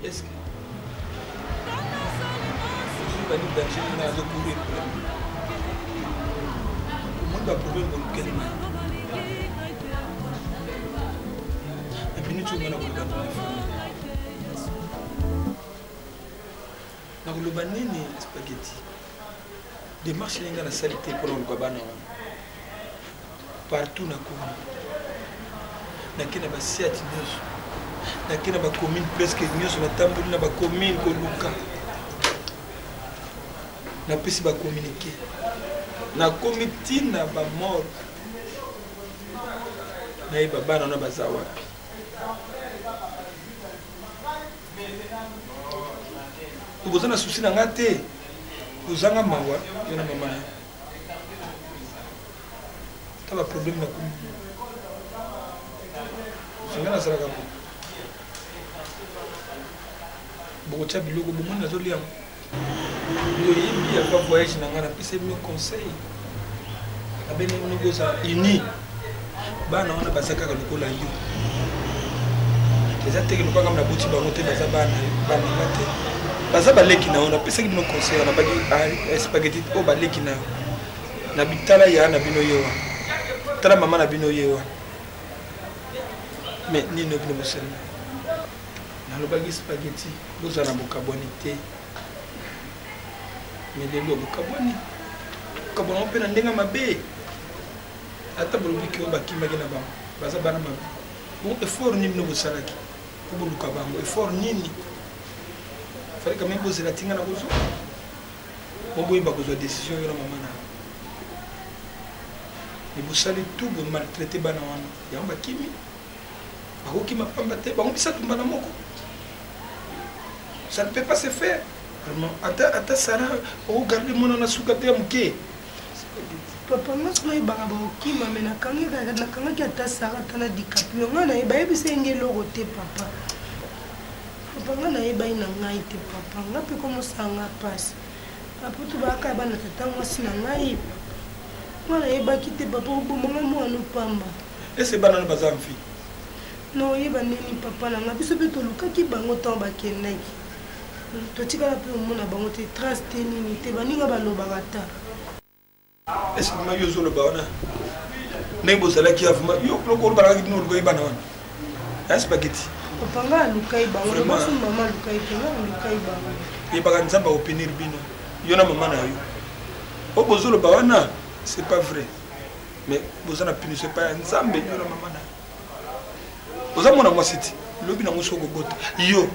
Est-ce que bani danger nga nazo courir omoni ba problème bolukeli nga na minute oyo nga nakoloba nini nakoloba nini spaghetti démarche ndenge nga nasali te mpona koluka bana wana Partout na komi. Nake na ba siate nyoso. Nake na ba commune presque nyoso na tamboli na ba commune koluka. Napesi ba communiqué. Nakomi tina ba morgue. Nayeba bana wana baza wapi. Boza na souci na nga te. Bozanga mawa yo na mama na yo. Ta ba problème na komi. Nga nazalaka bo. Bokotia biloko bomoni nazolia yango. Boyebi avant voyage na nga napesa bino conseil. Nabengi bino bozala uni. Bana wana baza kaka lokola yo. Eza te ke lokola nga naboti bango te baza bana bana nga te. Baza baleki na yo napesaki bino conseil wana baki ah, spaghetti oyo baleki na yo. Na bitala ya na bino ye wana. Tala mama na bino ye wana. Mais nini bino bosali? Nalobaki spaghetti bozala na bokabwani te. Mais lelo bokabwani. Bokabwana mpe na ndenge mabe. Ata bolobi ke bakimaki na bango baza bana mabe. Bon effort nini bino bosalaki po boluka bango? Effort nini? Fallait quand même bozela tinga na kozwa. Bon boyeba kozwa decision yo na mama na yo. Mais bosali tout bo maltraiter bana wana. Yango bakimi. Bakokima pamba te bango misatu mbala moko. Ça ne peut pas se faire. Vraiment ata ata Sarah ogarder mwana na suka te ya moke. Papa nga soki nayebaka bakokima me nakangaki ata Sarah ata na DiCaprio nga nayeba ayebisa ye nga eloko te papa papa nga nayebaki na ngai te papa nga mpe komosala nga mpasi papa to bayaka bana tata mwasi na ngai papa nga nayebaki te papa oboma nga mwana pamba. Ese bana no baza mfi? Na oyeba ndeni papa na nga, biso mpe tolukaki bango ntango bakendaki, totikala mpe omona bango te, trace te, nini te, baninga balobaka ta. Ese ma yo ozoloba wana ndenge bozalaki avuma yo loko olobalakaki bino olukaki bana wana ya spaghetti? Papa, nga alukai bango, lobaso mama alukai te, nga alukai bango. Yebaka Nzambe akopunir bino, yo na mama na yo. Oyo bozoloba wana, c'est pas vrai, mais boza na punition epai ya Nzambe, yo na mama na yo. Oza mwana mwasi ti lobi nango soki okobota yo,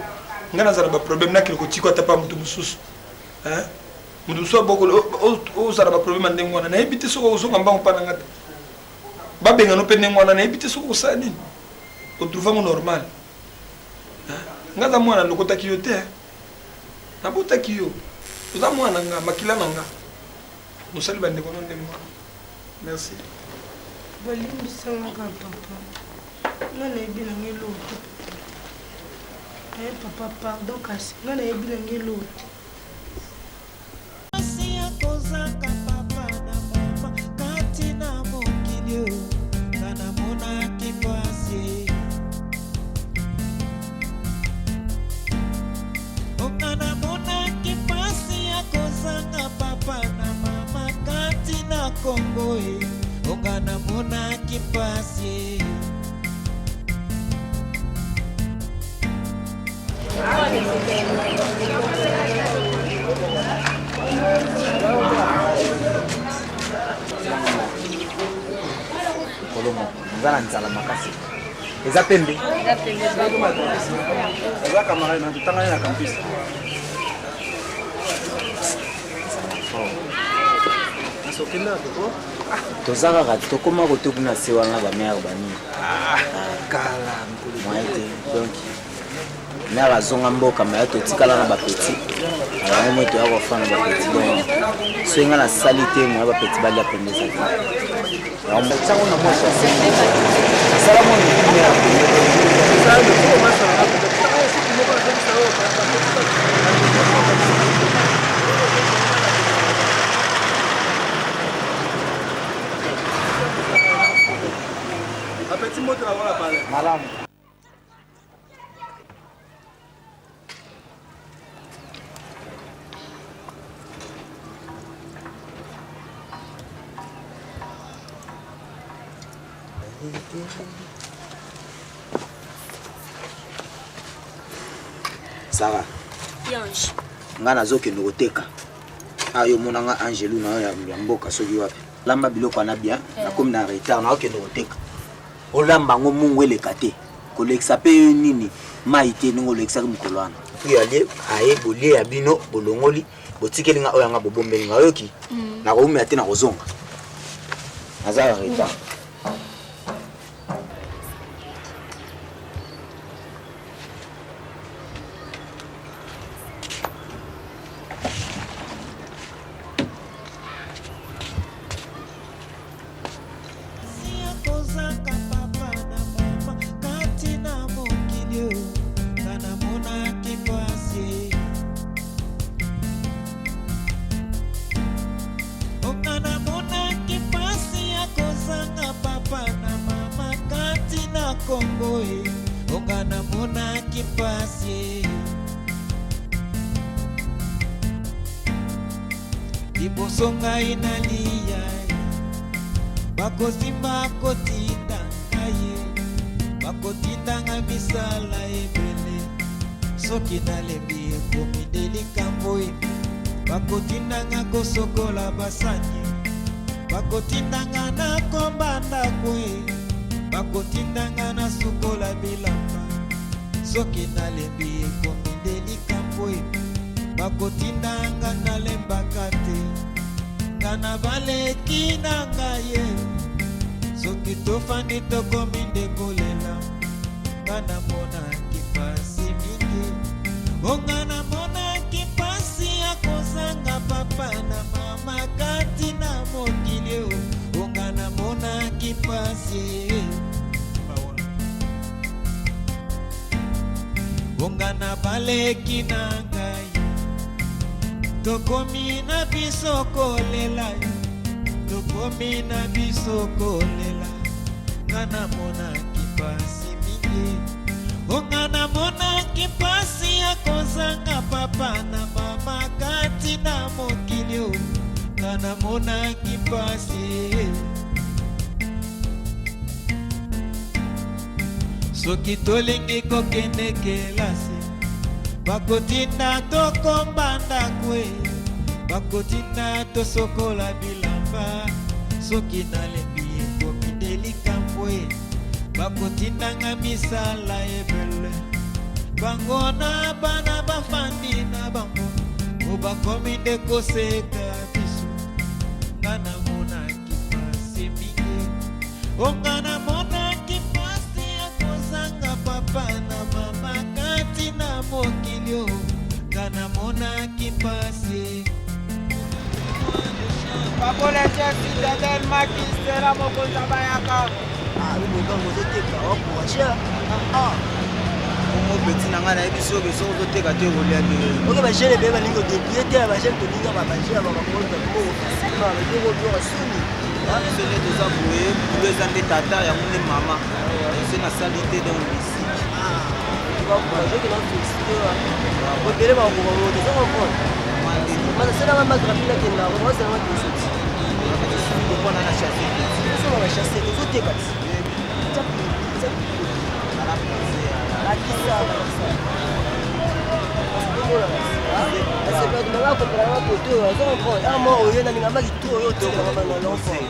ngai nazala baproblème, nakende kotika ata pa moto mosusu, moto mosusu abokolo, ozala baproblème ya ndenge wana, nayebi te soki ozonga mbango mpa na nga te, babengano mpe ndenge wana, nayebi te soki osala nini, otrouve yango normal. Nga aza mwana, lokotaki yo te, nabotaki yo, oza mwana nga, makila na nga, mosali bandeko no ndenge wana. Merci. Balimbisanga kaka papa, nga nayebi nanga eloko te papa. Aye papa, pardon, kasi nga nayebi nanga eloko te. Pasi ya kozanga papa na mama kati na mokili oyo, nga namonaki pasi. Nga namonaki pasi ya kozanga papa na mama kati na Kongo e. Nga namonaki pasi. Kolo moko eza na nzala makasi, eza pembe. Eza camarade na totangani na campus. Toza kaka tokóma kote kuna se wana, bamare banini moyen te. Donc mare azonga mboka, maya totikala na bapeti yango moi, toya kofana bapeti. Donc soki nga nasali te, moya bapeti balia pembe eza te. Ntango na mwasi asala mwa mere. Apeti moto na wana pale. Malamu. Sara. Yange. Nga nazokende koteka ayo, omonanga angelu na yo ya mboka soki wapi. Lamba biloko wana bien, nakomi na retard, naokende koteka. Olamba yango mungu eleka te, kolekisa mpe nini mai te ndenge olekisaki mokolo wana. Puis alie aye, bolie ya bino, bolongoli, botikeli nga oyo yanga, bobombeli nga. Oyoki? Nakoumela te, nakozonga, naza na retard. Ya kozanga papa na mama kati na mokili oyo, nga namonaki pasi. Nga namonaki pasi ya kozanga papa na mama kati na Kongo e. Nga namonaki pasi. Liboso ngai nalia, bakosimba kotinda ngai, bakotinda ngai misala ebele. Soki nalembi, ekomi nde likambo e. Bakotinda nga kosokola basani, bakotinda nga nakomba ndako e, bakotinda nga nasukola bilamba. Soki nalembi, ekomi nde likambo e. Bakotinda nga, nalembaka te, nga na baleki na ngai ye. Soki tofandi, tokomi nde kolela. Nga namonaki pasi mingi. O nga namonaki pasi ya kozanga papa na mama kati na mokili o. O nga namonaki pasi. Onga na baleki na ngai, tokomi na biso kolela, tokomi na biso kolela. Nga namonaki mpasi mingi, o nga namonaki mpasi ya kozanga papa na mama kati na mokili o nga namonaki mpasi. Soki tolingi kokende kelasi, bakotinda tokomba ndako e, bakotinda tosokola bilamba. Soki nalembi ekomi nde likambo e, bakotindanga misala ebele. Bango na bana bafandi na bango, o bakomi nde koseka biso. Nga namonaki mpasi mingi, o nga namonaki mpasi ya kozanga papa na mama kati na mokili o nga namonaki mpasi. Bakolese citadel makistela mokonzi abayaka. Ozoteka wakoacha bongo peti na ngai nayebi soki soki ozoteka te okolia te. Oke bagene ebele balingi kodeplie te, bagene tolinga bagene babakonza bongo facilement bajokojoka suni. Biso nde toza boye, bulo eza nde tata yango nde mama ese nasali te, donc musique bajoke na félicité ebele bakokoka toza comprendre masaselanga magrafi nakenda ozelanga tosoti kopona na chasse. Tosonga bachasse tozoteka ti bakisa bakisa oyo nalinga makito oyo otekaka na l'enfant.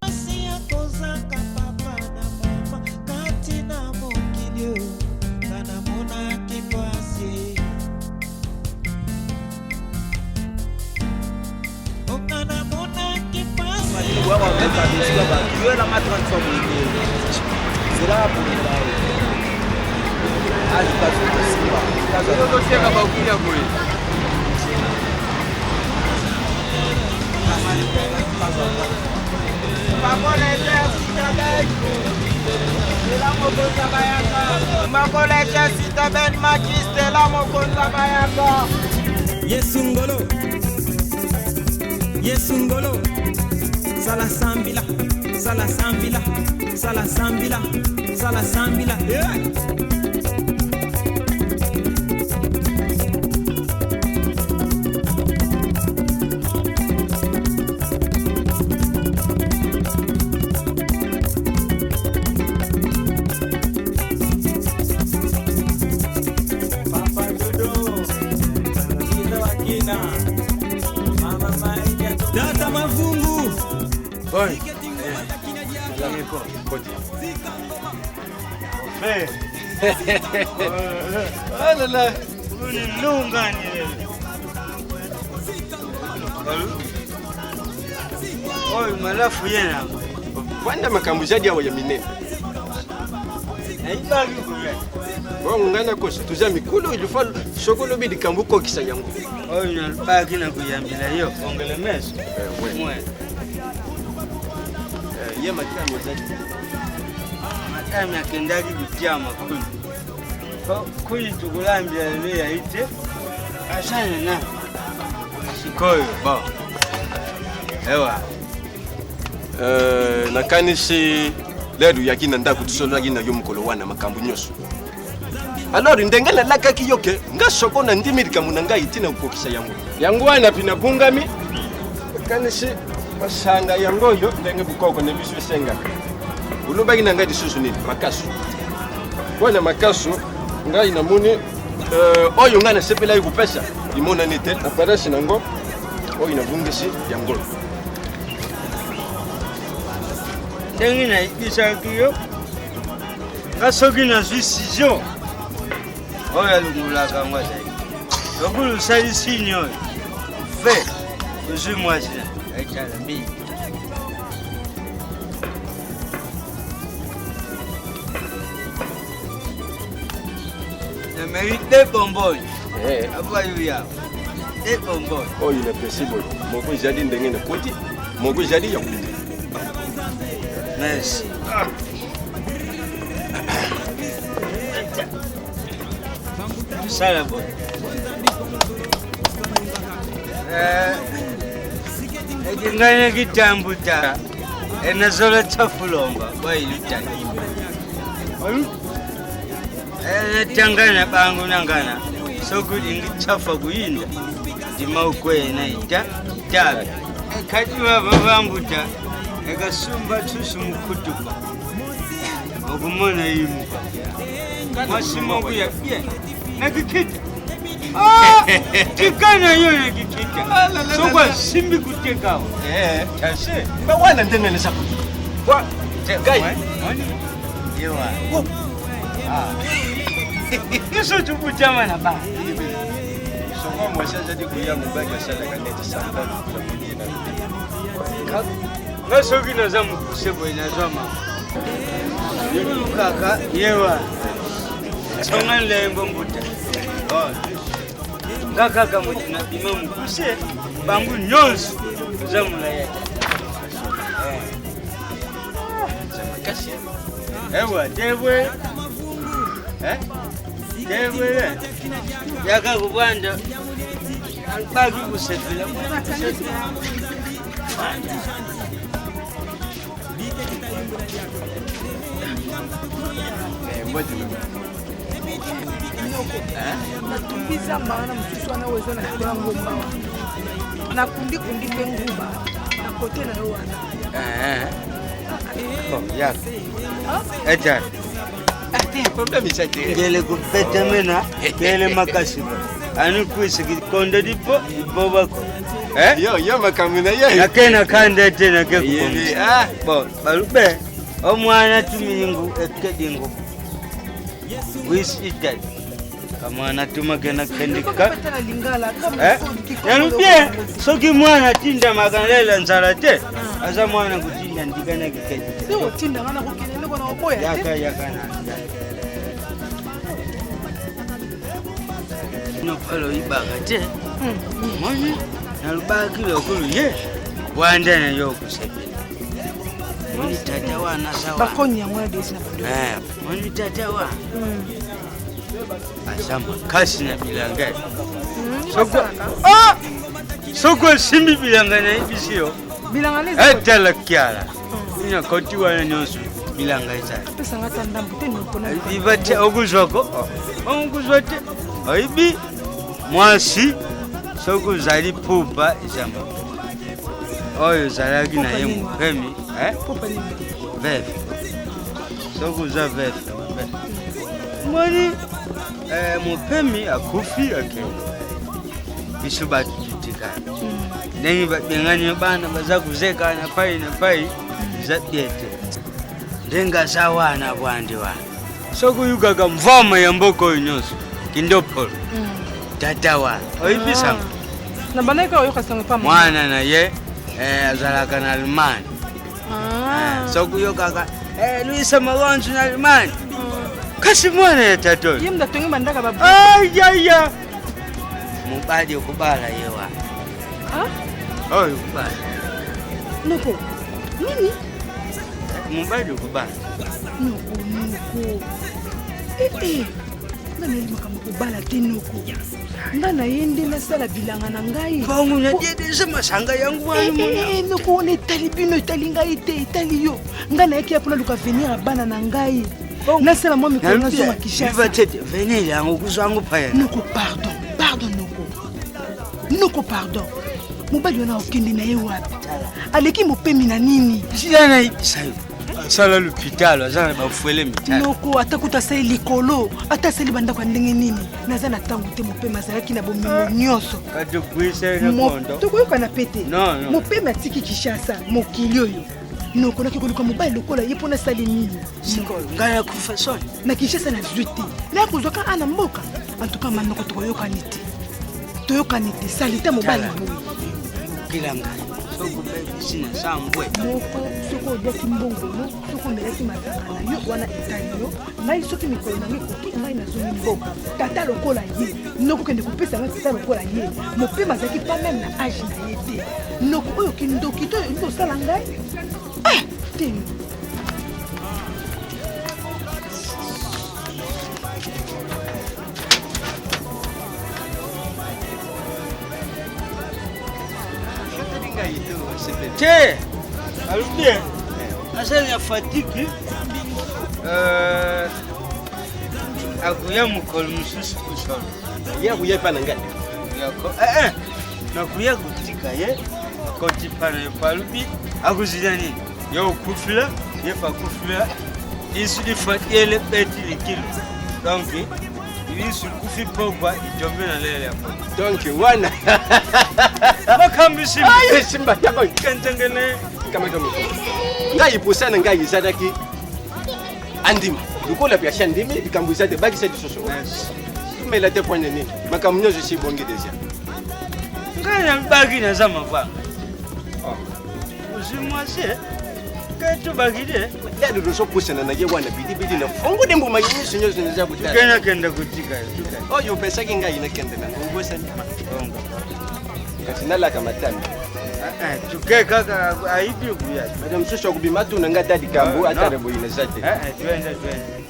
Mpasi ya kozanga papa na mama kati na mokili o nga namonaki mpasi. O nga namonaki mpasi. Yoelanga 30 fois boye zelaka bolela Ozoteka bakunya boye. Bakolese citadel Stella mokonzi abayaka. Bakolese citadel maki Stella mokonzi abayaka. Yesu ngolo, Yesu ngolo, sala sambila, sala sambila, sala sambila, sala sambila, yeah. Papa Dodo, Kiza Wakina, Mama Maria. Tata Mavungu. Oi. Ah là là. Oyo malafu ye nango. Vanda makambo jadi awa ya minene. Nayibaki koya. Bongo ngai nakosa, toza mikolo, il faut soki olobi likambo okokisa yango. Oyo nalobaki na koyambela yo kongele meso. Mwe. Ye matami ezali. Matami akendaki kotiama kuni. Kuni tokolambela lelo yayi te. Asana na. Sikoyo bon. Ewa. Nakanisi lelo oyaki na ndako, tosololaki na yo mokolo wana makambo nyonso. Alors ndenge nalakaki yo ke nga soko nandimi likambo na ngai ntina kokokisa yango, yango wana mpi nabungami. Nakanisi masanga yango oyo ndenge bokoko na biso esengaka. Olobaki na ngai lisusu nini? Makasu mpona makasu ngai namoni oyo ngai nasepelaki kopesa limonani te aparese nango oyo nabungisi yango. Ndenge nayebisaki yo nga soki nazwi sizo oyo alongolaka yango azali lokolo osali sini oyo fe ozwi mwasi na etala mingi. Nameli de bonbon abayuya de bonbon. Oyo napesi boye, moko ezali ndenge nakoti, moko ezali ya kuta. Merci. Sala boye. Eki ngai nakitambuta. Enazola tshafulonga bwailutani enatangana bangu nangana sokulingi tshafa kuyinda ndima ukwena ita tabe khati baba bambuta ekasumba thusu mukhutuka okumona imuka mwasima kuya bye nakikhita tikana yo nakikhita sokwa simbi kutekawo tase bawana ndenge lesako Ngai. Yewa. Biso tubutama na ba. Soko mwasi azali koya mobali asalaka neti sambla lokola moni na Nga soki naza mokuse boye nazwa mama. Lukaka yewa. Songa nlembo mbuta. Nga kaka moto na bima mokuse bangu nyonso oza molai ata. Makasi. Ewa tebwe. Eh? Tebwe. Yaka kubwanda. Baki kusefela. Natumbi zamba wana mosusu wana oyo eza na likolo ya ngomba wana, nakundikundi mpe nguba na kote na yo wana. Bon, yaka. Eta. Problème eza te. Ngele kubetamena ngele makasi ba. Ani kwisi kikonde dipo ibobako. Eh? Yo yo makambo na ye. Nake nakanda te nake Yeli, kukomisa. ah. Bon, balube omwana tumilingu ekedingu. Wis itali. Kamwana tumagena kendika. Kaka na lingala. Eh? Nalubye soki mwana atinda makanlela nzala te aza mwana kutinda ndikana kikedi. Se otindanga na kokende eloko na koboya te. Yaka yaka na. Nopalo ibaka te. Moni nalubaki lokulu ye wanda nayo okusepela. Moni tata wana sawa. Bakoni yango na desi na bado. Eh, moni tata wa aza makasi na bilanga. Soko ah! Soko esimbi bilanga nayebisi yo. Bilanga nde eza Etala kiala. Ina koti wana nyonso bilanga ezali. Apesanga ata ndambo te noko na. Iba te okuzwako okuzwa te oyebi mwasi soki ozali pupa eza mabe oyo ozalaki na ye mopemi eh? Popa nini? Veve soki oza veve mabe moni eh, mopemi akufi akende biso bato totikala ndenge babengani bana baza kuzeka na pai na pai eza bie te ndenge aza wana bwandi wana soki oyukaka mvama ya mboka oyo nyonso kindopolo tata wana oyebisanga Na bandaki kaka oyoka sango pa mwana na ye eh, azalaka na Allemagne. Ah. Soki oyokaka eh, Luisa Maronzo na Allemagne kasi mwana ya tata oyo Ye mutu atongi bandaka ba. Ayaya mobali okobala ye wana Ah? Oyo okobala. Noko. Nini? Mobali okobala. Noko, noko. Eh eh. Nga nayebi makambo kobala te noko. Nga na ye nde nasala bilanga na ngai. Bongo na die deja masanga yango wana. Eh, eh, eh, noko wana etali bino, etali ngai te, etali yo. Nga nayaki ya mpona luka avenir ya bana na ngai. Nasala mwa mikolo nazonga Kinshasa. Tete venir yango kuzwa yango paya. Noko pardon, pardon noko. Noko pardon. Mobali wana okende na ye wapi? Aleki mopemi na nini? Sila nayebisa yo asala lopitalo aza na bafuele mitano. Noko ata kuta asali likolo, ata asali bandako ya ndenge nini, naza na ntango te. Mopemi azalaki na bomengo nyonso. Katokwisa na kondo. Tokoyokana pe te. Non, non. Mopemi atiki Kinshasa mokili oyo. Noko naki koluka mobali lokola ye mpo nasali nini? Sikoyo ngai nakufa soni. Na Kinshasa nazwi te, naya kozwaka ana mboka. Antuka manoko tokoyokani te, toyokani te. Salite mobali Tala. boye. Kila ngai soki obebisi na sambwe. Moko soki oliaki mbongo no, soki omelaki masanga na yo wana etali yo. Ngai soki mikolo na ngai ekoki, ngai nazongi mboka. Tata lokola ye noko kende kopesa ngai tata lokola ye mopema azalaki pa meme na age na ye te. Noko oyo kindoki to olingi kosala ngai. Ah, te. Te alobi. Aza na fatigue. Euh, akoya mokolo mosusu kosolo. Ye akoya epai na ngai. Eh, eh, nakoya kotika ye akoti mpa na ye palubi akozila nini ye okufila ye fa akufila isu lifa ele beti likilo donc lisu likufi pokwa ijombe na lele ya donc wana makambo esimba yako kentengene kamata moto ngai posa na ngai ezalaki andima lokola mpe asi andimi likambo eza te bakisa lisusu tumela te poine nini makambo nyonso esi ebongi deja ngai nabaki naza mabanga oh. ozwi mwasi eh? ngai tobaki te lelo tozopusana na ye wana bidibidi na fongoli mbuma ye miso nyonso eza kotala nakenda kotika oyo opesaki ngai nakende nango obosani kasi nalaka matami eh, eh, tuke kaka ayibi kuya bato mosusu akobima tuna ngai ata likambo ata na boyi naza te twende twende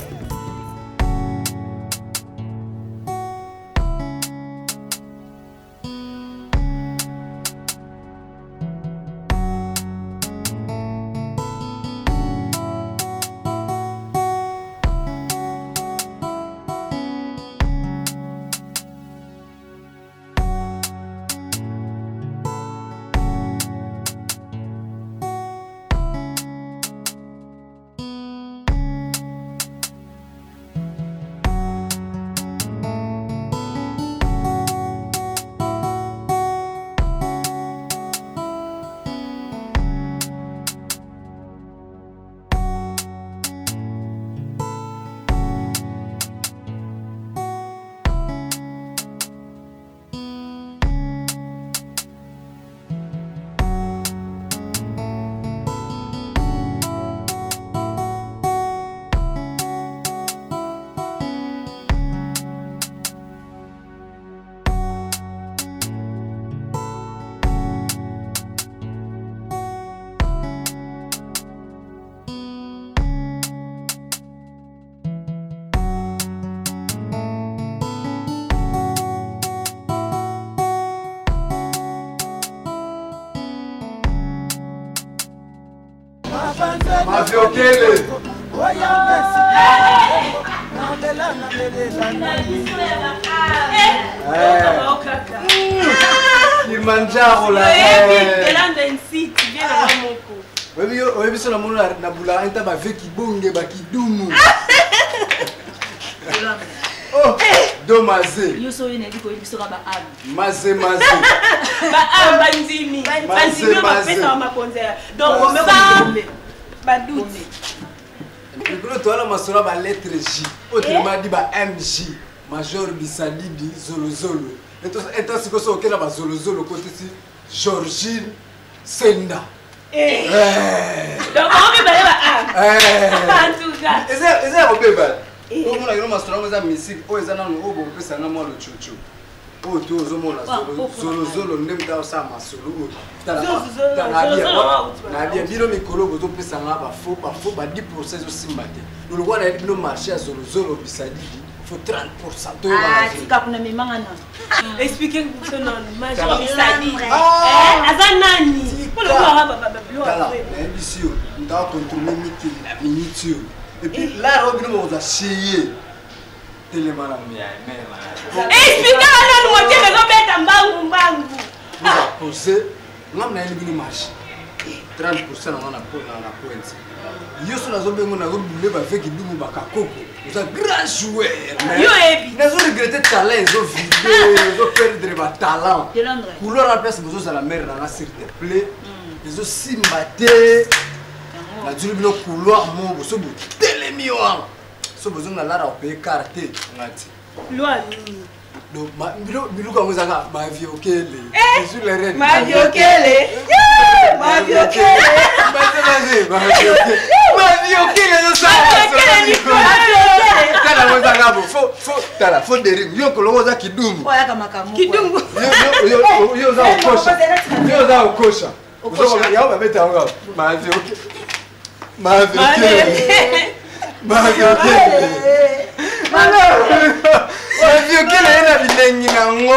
Maviokele. Kilimanjaro la. Oyebi so namoni na bula enta bave kibonge bakidumu. Oh, do maze. Yo so yena biko biso ka ba ame. Maze maze. Ba ame bandimi. Bandimi ba pesa makonzi. Donc on me ba doute. Mikolo toala masolo ya ba lettre J. Autrement dit ba MJ. Major Bisadidi Zolozolo. Eta sikoyo soki okenda ba Zolozolo okotisi Georgine Senda. Eh. Eh. Donc on mibale ba A. Eh. En tout cas. Eza eza ya kobeba. Omona kino masolo yango eza misiki oyo eza nanu oyo bokopesa nga mwa lococo. Oyo to ozomona zolozolo nde moto akosala masolo oyo. Tala bino mikolo bozopesa nga bafo bafo ba 10 pourcent ezosimba te. Lokola nayebi bino marché ya zolozolo bisadidi faut 30 pourcent toyokana. Tika kuna memanga na. Expliquez biso nanu major Bisadi. Eh, aza nani? Mpo lokola ba ba ba Tala, nayebisi yo, moto akontrole mikili na minute oyo. Et puis là, oyo bino bokozwa chez ye. Telema na Expliquez nanu motema ezobeta mbangu mbangu. Boza pose, nga nayeli bino marché. 30% na nga na na pointe. Yo so nazobengo nazobule bave kidumu bakakoko. Oza grand joueur. Yo oyebi. Nazo regretter talent ezo vide, ezo perdre ba talent. Couleur ya place bozozala mère na nga s'il te plaît. Ezo simba te. Nazuli bino couloir moko boso botelemi wana. So bozongi na lara opaye car te nga ti. Loi nini? Donc biloko yango ezaka maviokele. Eh! Je suis la reine. Maviokele. Maviokele. Maviokele ezosala. Tala yango ezaka bo fo fo tala fo dering yo kolongo oza kidumu. Kidumu. Yo oza okosha. Yo oza okosha. Yango babeta yango kaka maviokele. Maviokele. Maviokele. Maviokele ye na bilengi nango.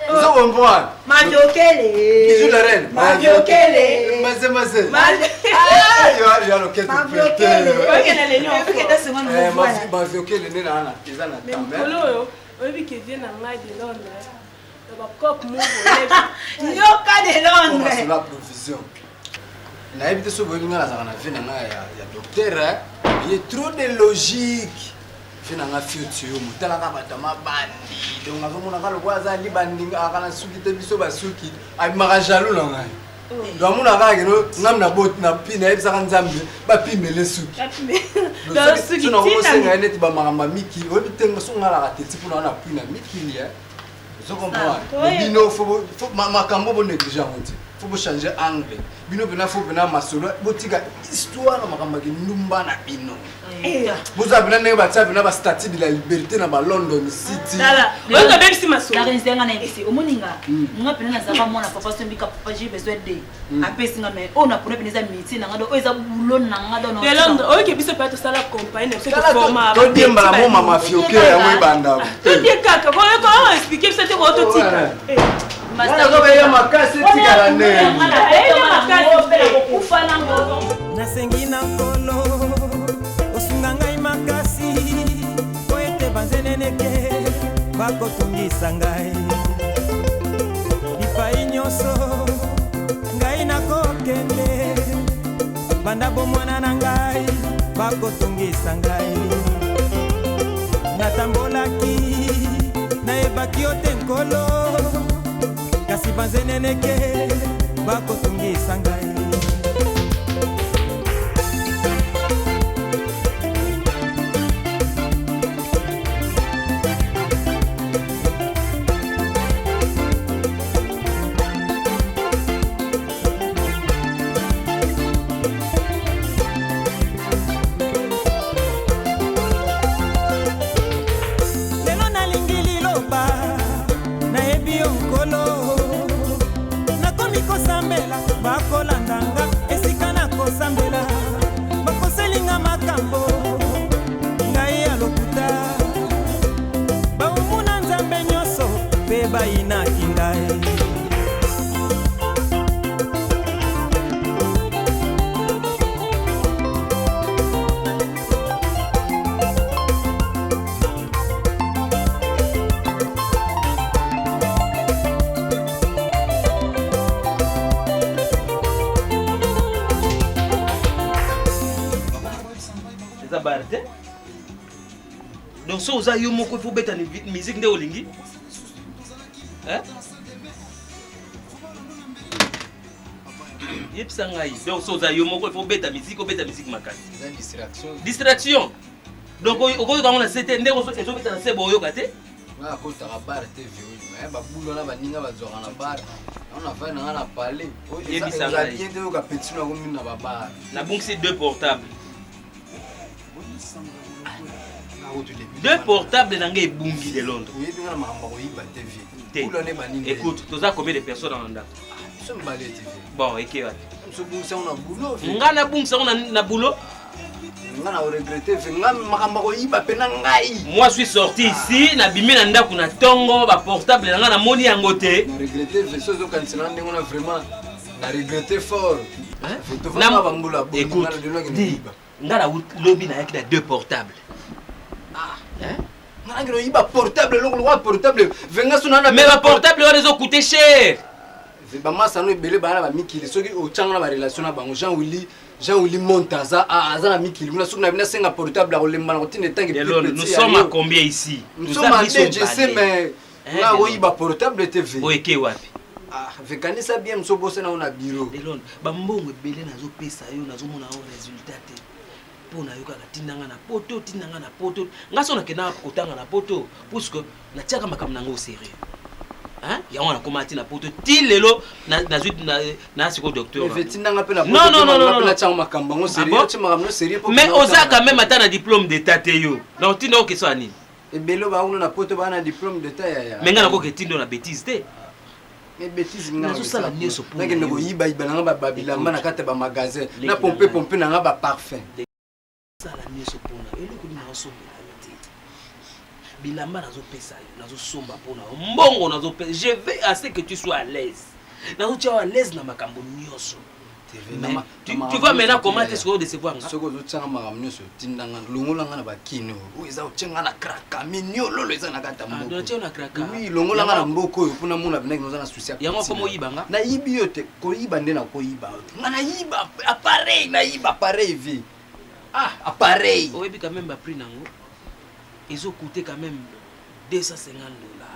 Ozo comprendre? Maviokele. Bijou la reine. Maviokele. Maze maze. Yo loketo maviokele nde na eza na temps. Mikolo oyo oyebi ke vie na ngai de Londres na bacope moko yoka de Londres. La provision. Nayebi te soki boyebi ngai nazalaka na vie na ngai ya docteur ye trop de logique. Vie na ngai fioti yo motalaka bato ya mabandi donc azomonaka lokola aza libandi aka na suki te biso basuki abimaka jaloux na ngai. Donc amonaka kaka keno ngam na bot na pi nayebisaka nzambe bapimele suki so nakomosenga ye neti bamakambo ya mikili oyebi te so ngalaka teti mpona wana pui na mikili ozo comprendre bino makambo bo néglige yango te faut bochange angle bino mpena fo mpena masolo botika histoire na makambo ya kindumba na bino bozala mpena ndenge batia mpena bastatue de la liberté na balondon city obebisi masolorenzenga na yebisi omoni nga nga mpena nazalaka mwana papa sombika papa j'ai besoin de apesi nga mais oyo napona mpena eza métier na nga do oyo eza boulot na nga do de Londres oyoki biso mpe tosala compagnie na biso toforma todiemba na moma mafioke yango ebanda todie kaka koyoka explike biso te koo totika nazobeya makasi etikala ndenge nasengi na nkolo osunga ngai makasi po ete banzeneneke bakotungisa ngai bipai nyonso ngai nakokende banda bomwana na ngai bakotungisa ngai natambolaki nayebaki yo te nkolo kasi banzeneneke bakotungisa ngai. Lelo nalingi liloba nayebi yo nkolo nakomi kosambela bakolanda nga esika nakosambela bakoselinga makambo ngai ya lokuta baumuna nzambe nyonso mpe bayinaki ngai. Eza bar te donc so oza yo moko ifo obeta musique nde olingi. Hein? Yebisa ngai donc so oza yo moko ifo obeta musique, obeta musique makasi. Eza distraction. Distraction donc okoyoka yango na se te ndenge ezobeta na se boyoka te. Nga nakotaka bar te vieux mais babulu wana baninga bazwaka na bar yango nafandi nanga na palais. Yebisa ngai. Bien te oyoka petit na komi na babar. Nabungisi deux portables. Deux portables na ngai ebungi de Londres. Oyebi nga na makambo ya koyiba te vieux. Te. Bulu wana ebanini. Écoute, toza combien de personnes na ndako? Biso mibale te vieux. Bon, eke wapi? Biso bungisa yango na boulot vieux. Nga nabungisa yango na boulot? Nga na regrette vieux, nga makambo ya koyiba mpe na ngai. Moi suis sorti ici, nabimi na ndako na tongo, ba portable na nga namoni yango te. Na regrette vieux, soki ozokanisa na ndenge wana vraiment na regrette fort. Hein? Vieux, tofanda bambula boni, Écoute, nga na lelo nakende dis, koyiba. nga na lobi nayaki na deux portables. Hein? Nga nakende koyiba portable, eloko lokola portable. Venga so na na Mais ba portable wana ezo coûter cher. Ve ba masa no ebele bana ba mikili soki otyanga na ba relation na bango Jean Willy, Jean Willy Monta aza, ah, aza na mikili kuna soki na bina senga portable akolemba na kotinda etangi De plus Londres, petit nous ya sommes yo. à combien ici? Nous Nous sommes à sommes deux, je sais, balais. mais Hein, nga de koyiba Londres. portable te ve. Oyo eke wapi? Ah, ve kanisa bien moso bosana na bureau. De Londres, ba mbongo ebele nazopesa yo, nazomona yo résultat te. Mpo na yo kaka tindanga na poto, tindanga na poto. Nga so nakendaka kotanga na poto, puisque natiaka makambo na ngo sérieux. Hein? Yango nakoma ti na poto ti lelo nazwi na sikoyo docteur. Mais ve tindanga mpe na Non, poto, non, non, nga non, mpe non. natia yango makambo yango sérieux, Ah bon? otia makambo yango sérieux mpo Mais kenda oza otanga. quand même ata na diplôme d'état te yo. Donc tinda okesala nini? Ebele oyo baza kuna na poto baza na diplôme d'état ya ya. Mais nga nakoki etinda na bêtise te. Mais bêtise nga Nazosala nakosala nyonso kuna. mpo na Nakende yo. koyibayiba nanga ba bilamba na kati ya ba magasin. Leki Na na pompe ngai. pompe nanga ba parfum. Sala nyonso mpo na yo. Eloko nini nazosombela yo te? Bilamba nazopesa yo, nazosomba mpo na yo. Mbongo nazopesa. Je veux à ce que tu sois à l'aise. Nazotia yo à l'aise na makambo nyonso. Mais tu vois maintenant comment est-ce que décevoir nga soki ozotianga makambo nyonso otindanga longola nga na bakino oyo eza otie nga na kraka miniololo eza na kati ya mbokawi longola nga na mboka oyo mpona mona binaki noza na susi yango akoma oyiba nga nayibi yo te koyiba nde nakoyiba yo te nga nayiba appareil nayiba appareil vie ah appareil oyebi quand même baprix nango ezocoute quand même 250 dollars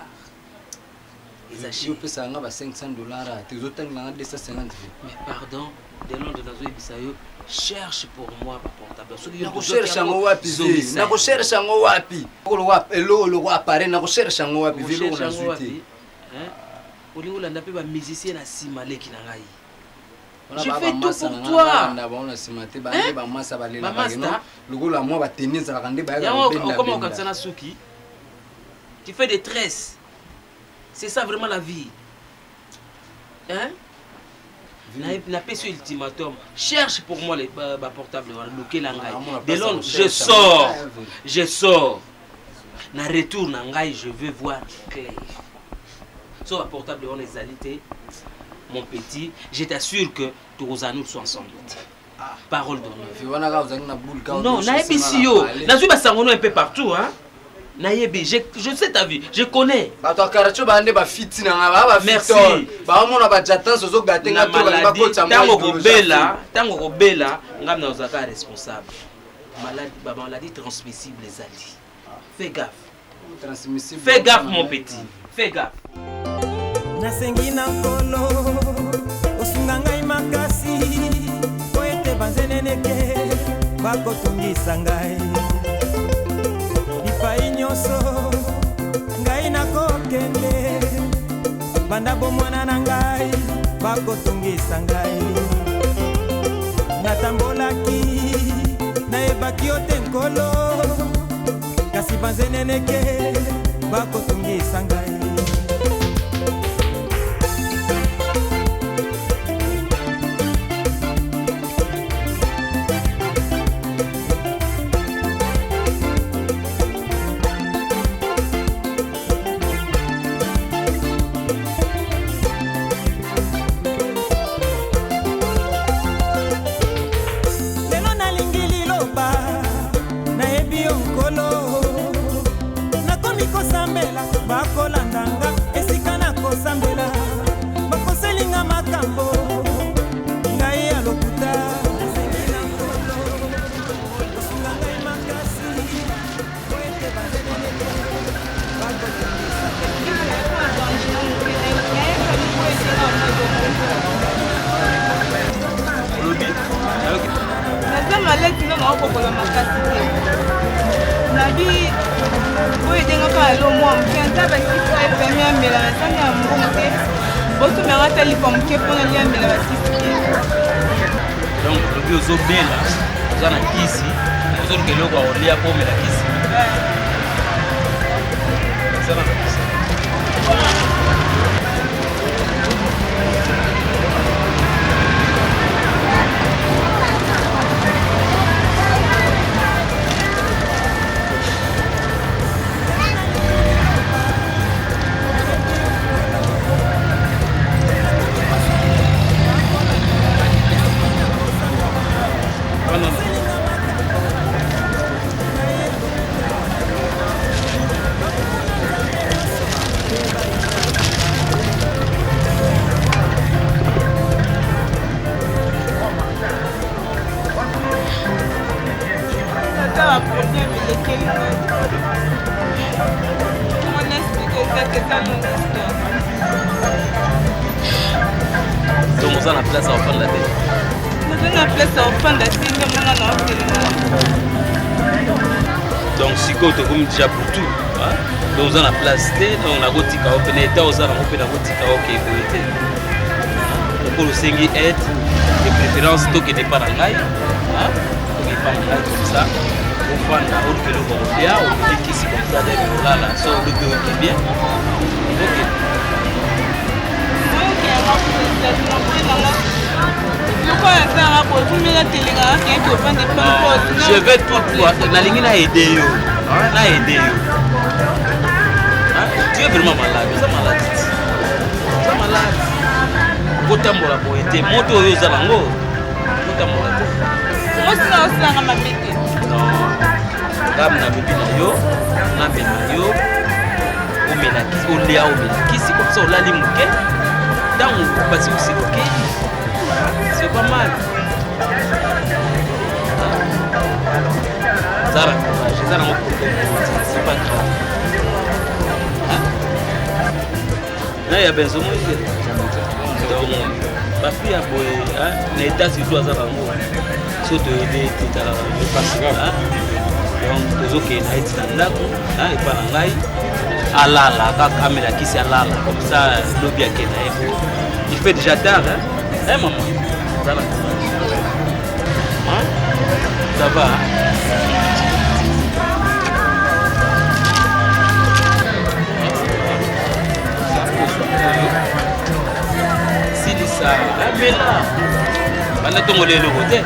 eza cher opesaka nga ba 500 dollars ah, te ozotangela nga 250 mais pardon de londres nazoyebisa yo cherche pour moi baportable soki nakocherche yango wapi nakocherche yango wapi eloko loko appareil nakocherche yango wapi veloko nazwi te olingi olanda mpe bamusicien na nsima leki na ngai Je fais tout pour toi. Bango na nsima te bande bamasa balelaka lokola mwa bateni ezalaka nde bayaka yango okoma okanisa na suki tu fais des tresses C'est ça vraiment la vie. Hein? napesi yo ultimatum cherche pour moi les baportable wana lukela ngai ah, de londres je sors je sors na retour na ngai je veux voir clair so baportable wana ezali te mon petit je t'assure que tokozala nous ensemble te ah. parole d'honneur non nayebisi yo nazwi basango no un peu partout hein nayebi je, je sais ta vie je connais bato ya quartier baya nde bafiti na nga baya bafitol baomona bajatance ozogate nga to balingi bakotisa ntango kobela ntango kobela ngai nazalaka responsable maladi bamaladie transmissible ezali fais gaffe transmissible fais gaffe mon petit fais gaffe nasengi na nkolo osunga ngai makasi po ete banzeneneke bakotungisa ngai bipai nyonso ngai nakokende banda bomwana na ngai bakotungisa ngai natambolaki nayebaki yo te nkolo kasi banzeneneke bakotungisa ngai lelo nalingi liloba nayebi yo nkolo nakomi kosambela bakolanda nga esika nakosambela bakoselinga makambo ngai ya lokuta naza maladi nga naokokola makasi te nabi oyo edengaka alo mwa moke ata bakisi oyo epemi amela nazangi ya mbongo te bosomelanga ata lipa moke mpona liamela bakisi te donc olobi ozobela oza na kisi ozoluka eloko ya kolia mpo omela kisi eza na kisi Donc oza na place ya kofanda te naza na place ya kofanda te nde mona na otelema donc sikoyo tokomi déjà pour tout donc oza na place te donc nakotika yo mpe na etat oza nango mpe nakotika yo ke boye te lokola osengi aide de préférence tokende epa na ngai tokende epa na ngai comme ça ofanda oluka eloko ya kolia oluki kisi comme ça debe olala so oluki oyoki bien okende je vais tout toi nalingi na aide yo na aide yo tu es vraiment malade oza malade oza malade. Okotambola boye te, moto oyo oza nango okotambola te. Mwasi na osalanga mabe te. Non, ngam nalobi na yo, namema yo, omela kisi, olia omela kisi, comme ça olali moke, ntango basi osili okei, c'est pas mal. Eza na courage, eza nango problème, c'est pas grave. Na ya benzo moi te. Donc bafille ya boye na état surtout aza bango so toyede te talaka donc tozokende na ye ti na ndako epa na ngai alala kaka amela kisi alala comme ça lobi akende na ye po il fait déjà tard hein? Hein, maman ça va hein? Ça va hein? Silisa amela banda ntongo lelo eloko te.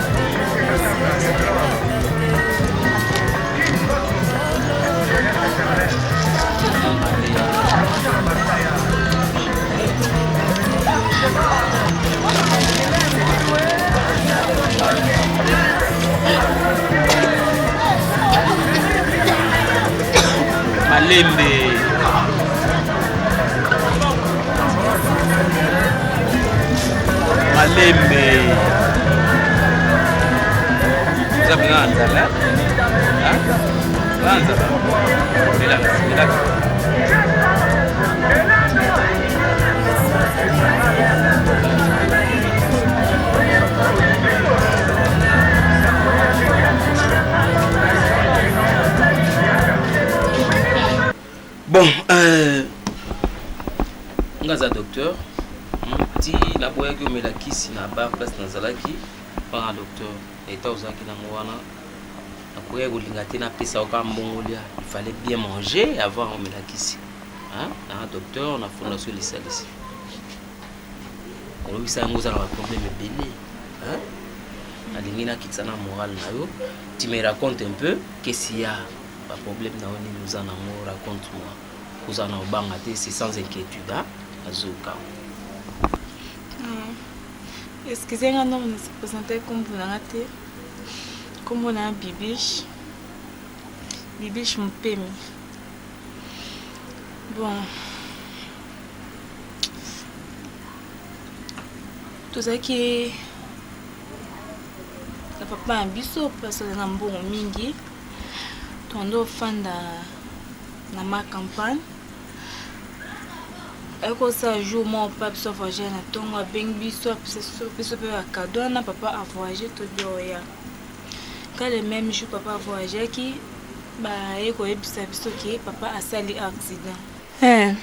Malembe. Malembe. Oza mpenza na nzala? Oza na nzala? Mela, mela. Bon, euh, nga aza docteur ti naboyaki omela kisi na bar place nazalaki mpana docteur eta ozalaki nango wana nakokaki kolinga te napesa yo kaka mbongo lia il fallait bien manger avant omela kisi. Hein? Na docteur na fondation lisalisi. Kolobisa yango oza na ba problème ebele. Hein? Nalingi nakitisa na morale na yo. Tu me racontes un peu qu'est-ce qu'il y a ba problème na yo nini oza nango raconte moi. Oza na obanga te c'est sans inquiétude hein? Azoka. Excusez nga non na se présenter kombo na nga te. Kombo na Bibiche. Bibiche Mupemi. Bon. Tozalaki na papa na biso place aza na mbongo mingi tondo ofanda na ma campagne ayaki kosala jour moko papa biso avoyage na ntongo abengi biso apesa biso mpe bakado wana papa avoyage tobi oya ka le même jour papa avoyageaki Baye koyebisa biso ke papa asali accident. Eh,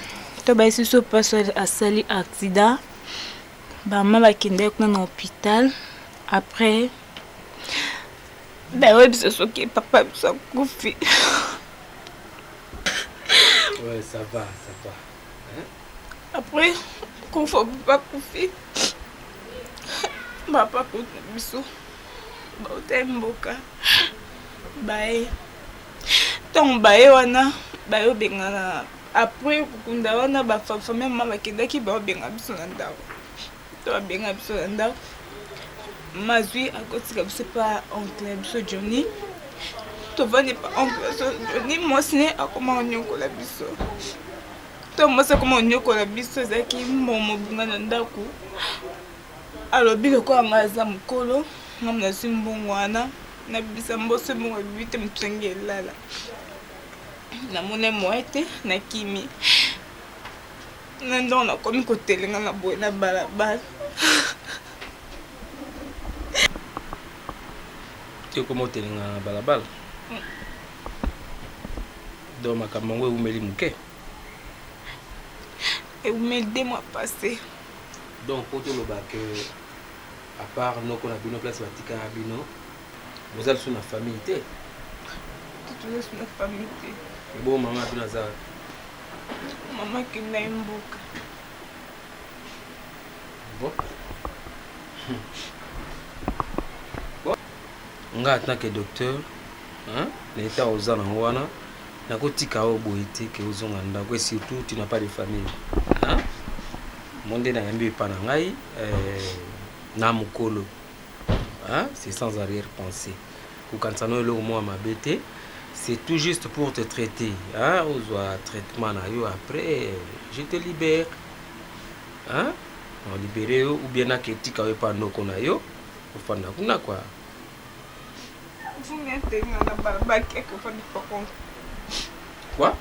to bayebisi biso papa asali accident. Ba mama bakendaki kuna na hôpital. Après bayebisa biso ke papa biso akufi. Ouais, ça va, ça va. Hein? Après, kufa papa akufi. Papa kutu biso. Bauta mboka. Baye ntango baye wana baye obengana après kokunda wana ba famille mama bakendaki baobenga biso na ndako to babenga biso na ndako mama azwi akotika biso pa oncle ya biso Johnny tovandi pa oncle ya biso Johnny mwasi ne akoma konyokola biso to mwasi akoma konyokola biso ezalaki mbongo mobunga na ndako Alobi lokola ngai aza mokolo ngai nazwi mbongo wana nabimisa mboso mbongo ebibi te moto nange elala namoni moye te nakimi na ndongo nakomi kotelenga na boye na balabala te okoma otelenga na balabala donc makambo yango ewumeli moke ewumeli de mois passé Donc po toloba que à part noko na bino place batikaka bino boza lisusu na famille te? Toza lisusu na famille te. Ebongo mama na bino aza wapi? Mama akenda ye mboka. Bon. Bon. Nga en tant que docteur, hein, na etat oza nango wana nakotika yo boye te ke ozonga ndako et surtout tu n'as pas de famille. Hein? Mo nde nayambi epa na ngai euh, na mokolo hein? C'est sans arrière pensée. Kokanisa no eloko moko ya mabe te. C'est tout juste pour te traiter hein? Ozwa traitement na yo après je te libère hein? Na libere yo ou bien naketika yo epa noko na yo ofanda kuna quoi. Quoi?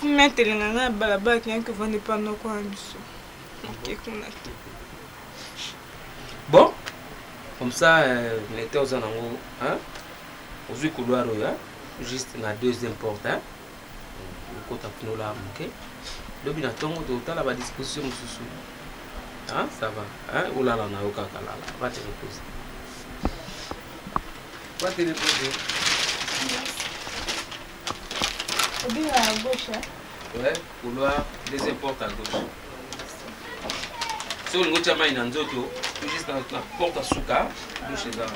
Mimi atelenga nga na balabala akendaki kovanda epa noko na biso. Nake kuna te. Bon, comme ça, euh, nete oza nango, hein? Ozwi couloir oyo, hein? Juste na deuxième porte, hein? Okota kuna olala moke. Lobi na ntongo totala ba disposition mosusu. Hein? Ça va, hein? Olala na yo kaka lala. Va te reposer. Va te reposer. Obina à gauche, hein? Ouais, couloir, deuxième porte à gauche. Soki olingi otya mai na nzoto, tout juste na, na porte ya suka, douche eza wana.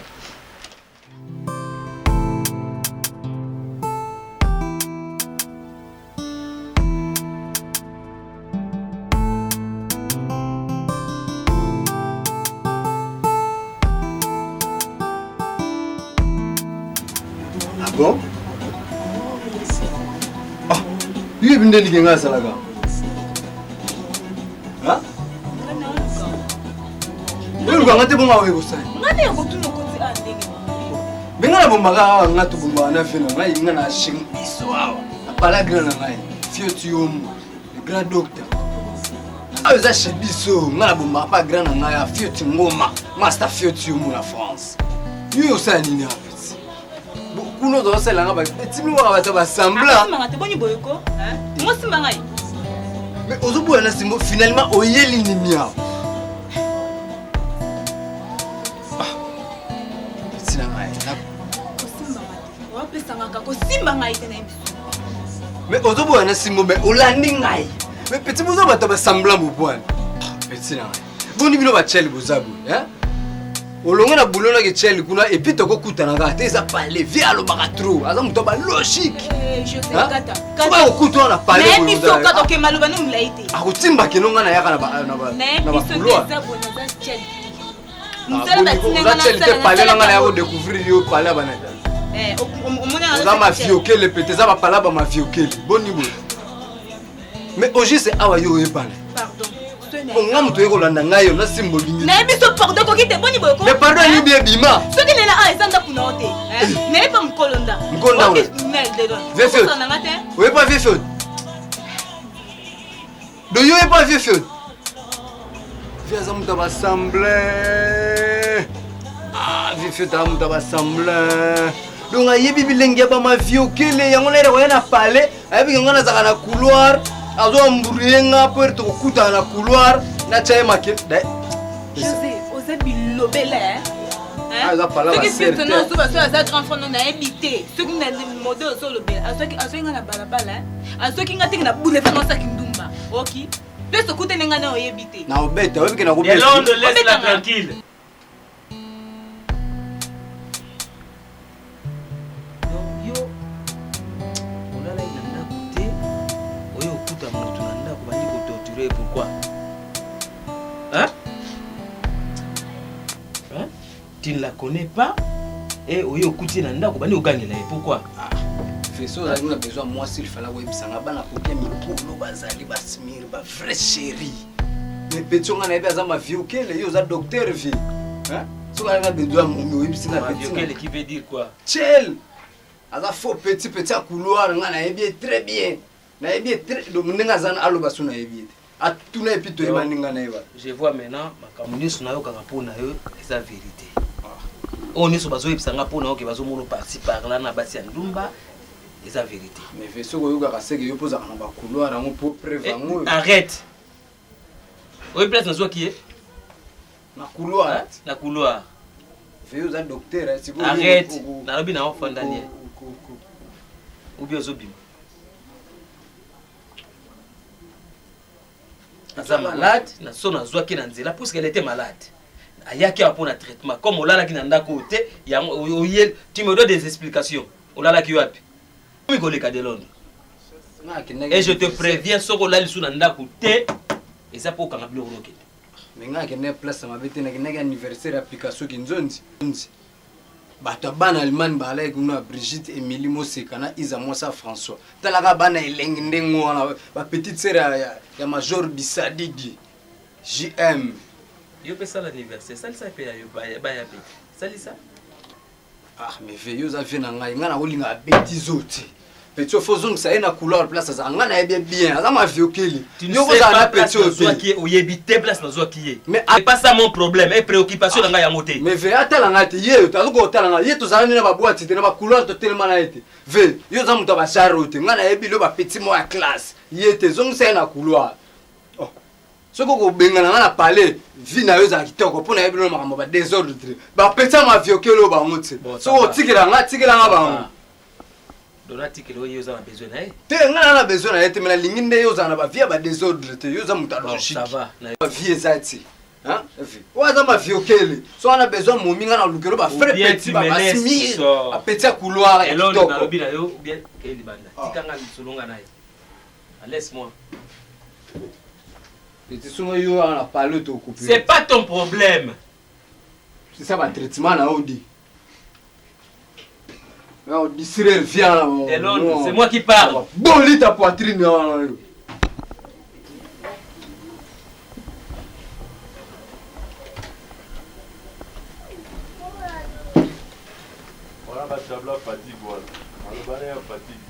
Ah bon? Ah, yo yebi nde ndenge asalaka. Ah? Yo olukanga te bongo awa ekosala. Nga nde yakotuna okoti a ndenge. Me nga nabombaka awa nga tobombaka na vie na ngai nga na chez biso awa. Na palagra na ngai. Fio tuyombo, le grand docteur. Awa eza chez biso nga nabombaka pa grand na ngai ya Fioti Ngoma, master Fioti Yomo na France. Yo osala nini awa petit? Kuna ozosalela nga etimi kaka bato basembla. Asimba nga te boni boye ko? Ngosimba ngai. Mais ozoboya na simbo finalement oyeli nini awa? Ah, petit na ngai. Kosimba nga te. Wapesa nga kaka kosimba ngai te na biso. Mais ozoboya na simbo mais olandi ngai. Mais petit boza bato basembla bobwana. Ah, petit na ngai. Boni bino bacheli boza boye, hein? olongo na boulot na kechel kuna epuis tokokutana kaka te eza pale vie alobaka trop aza moto ya balogique soki akokuta wana paleakotimba keno ngai nayaka na bacouloir oza chel te pale na ngai naya kodécouvrir yo pale ya bana oza maviokele pete eza bapala bamaviokele boni boye mais au juste awa yo oyebana nga moto oye kolanda ngai yo nasimba olingi nayebi so pardon koki te boni boye mais pardon eyebi ebima soki lela awa eza ndako na yo te nayebi pa mokolo nda mokolo nda oye pa vie fiot do yo oye pa vie fiot vie aza moto ya basemble ah, vie fiot aza moto ya basemble donc ayebi bilenge ya bamaviokele yango nayela koya na palais ayebi ke nga nazalaka na couloir azo embrouille nga po ete tokokutana na couloir natya ye make José, oza bilobela hein? Ah, eza pala soki ba sœur surtout te. non ozoba soki aza grand frère no nayebi te soki na mode ozolobela azwaki nga na balabala hein? azwaki nga teke na boulevard naosaki ndumba oki place okutani nga na oyebi te na obeta oyebi ke nakobeta Yolande, laisse-la tranquille. Donc yo olalaki na ndako te oye okuta moto na ndako bandi kotorture ye pourquoi hein? Hein? Tu ne la connais pas et oye okuti ye na ndako bandi kogangela ye pourquoi ah, feso ozalaki na besoin mwasi ilfala koyebisa nga bana kokia mikolo bazali basmir ba vrai chérie mais petit nga nayebi aza maviokele yo oza docteur vie soki azali na besoin ya momi oyebisi nga maviokele qui veut dire quoi chel aza faux petit petit ya couloir nga nayebi ye très bien nayebi ye très donc ndenge aza aloba so nayebi ye te atuna epi toyeba ndenge nga nayeba je vois maintenant makambo nyonso nayokaka mpo na yo eza vérité oyo nyonso bazoyebisa nga mpo na yo ke bazomona parti par là na basi ya ndumba eza vérité mais ve soki oyokaka seke yo mpo ozalaka na bacouloir yango mpo preuve eh, yango arrête oyebi place nazwaki ye na couloir na couloir ve oza docteur eh, arrête nalobi na ofanda nie obi ozobima aza malade na so nazwaki na nzela puisque elle était malade ayaki awa mpo na traitement comme olalaki na ndako oyo te yango oye tu me dois des explications olalaki wapi omi koleka de londres et je te préviens soki olali su na ndako te. Eza po okanga biloko okende. Mais nga nakendaki place ya mabe te, nakendaki anniversaire ya Picasso Kinzonzi. Bato ya bana Allemagne bazalaki kuna, Brigitte, Emilie Moseka na Iza mwasi ya François. Tala kaka bana elengi ndenge wana, ba petite sœur ya Major Bisadidi, JM. Yo pe sala anniversaire, salisa pe ya yo baya pe. Salisa. Ah mais vieux, yo oza vieux na ngai, ngai nakolinga betise oyo te. Petit oyo faut ozongisa ye na couloir place azala, ngai nayebi ye bien, aza maviokeli. Yo okozala na petit oyo te. Oyebi te place nazwaki ye. Mais c'est pas ça mon problème, et préoccupation na ngai yango te. Mais vieux atala ngai te, ye azokoka kotala ngai, ye tozala nde na ba boîte te, na ba couloir totelema na ye te. Vieux, yo oza moto ya ba genre oyo te, ngai nayebi lo ba petit moko ya classe, ye te, zongisa ye na couloir. Oh. Soki okobengana nga na palais, vie na yo ezala kitoko mpo nayebi no makambo ba desordre te. Ba petit ya maviokeli oyo bango te. Soki otikela nga, tikela nga bango. Dona tikela oyo oza na besoin na ye. Te nga na na besoin na ye te, mais nalingi nde yo ozala na ba vie ya ba desordre te. Yo oza moto ya logique. Ça va. Ba vie eza ti. Hein? Vie. Oyo aza maviokeli. Soki wana besoin momi nga na lukelo ba frais petit ba basimir. Ba petit ya couloir ya kitoko. Nalobi na yo ou bien kei libanda. Tika nga lisolo nga na ye. Laisse-moi. Petit songo yo wana palo to couper. C'est pas ton problème. C'est ça ba traitement na odi. Na distraire viens. Elon, c'est moi qui parle. Bon lit ta poitrine wana yo. Voilà ba tabla fatigue wana. Maloba na ya fatigue.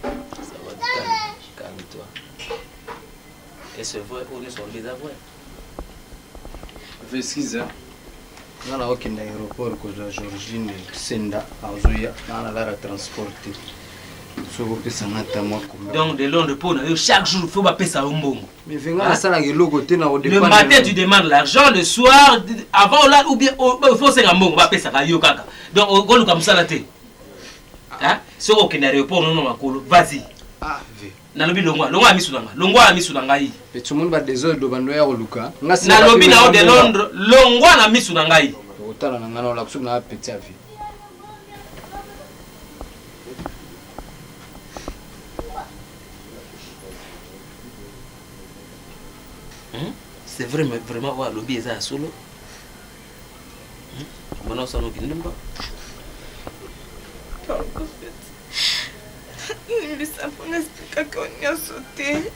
Ça va, calme, calme-toi. Et c'est vrai, oyo nyonso olobi eza vrai. Excuse, nga naokende aéroport kozwa Georgine Senda azoya nga nalara transport te soki opesa nga ata mwa combien. Donc de Londres mpo na yo chaque jour faut bapesa yo mbongo. Mais venga nasalaka eloko te na Le matin tu demandes l'argent, le soir avant olala ou bien faut osenga mbongo bapesaka yo kaka. Donc okoluka mosala te. Hein? Soki okende aéroport nono makolo, vas-y. Ah, ve. Nalobi longwa, longwa ya misu na nga, longwa ya misu na ngai. Petit omoni ba desordre bando ya koluka. Nga sina Nalobi na yo de Londres, longwa na misu na ngai. Otala na nga na olakisa na petit ya vie. Hmm? C'est vrai, mais vraiment, oyo alobi eza ya solo. Mbona osala okindumba? Limbisa mpo naexplikaki yo nyonso te.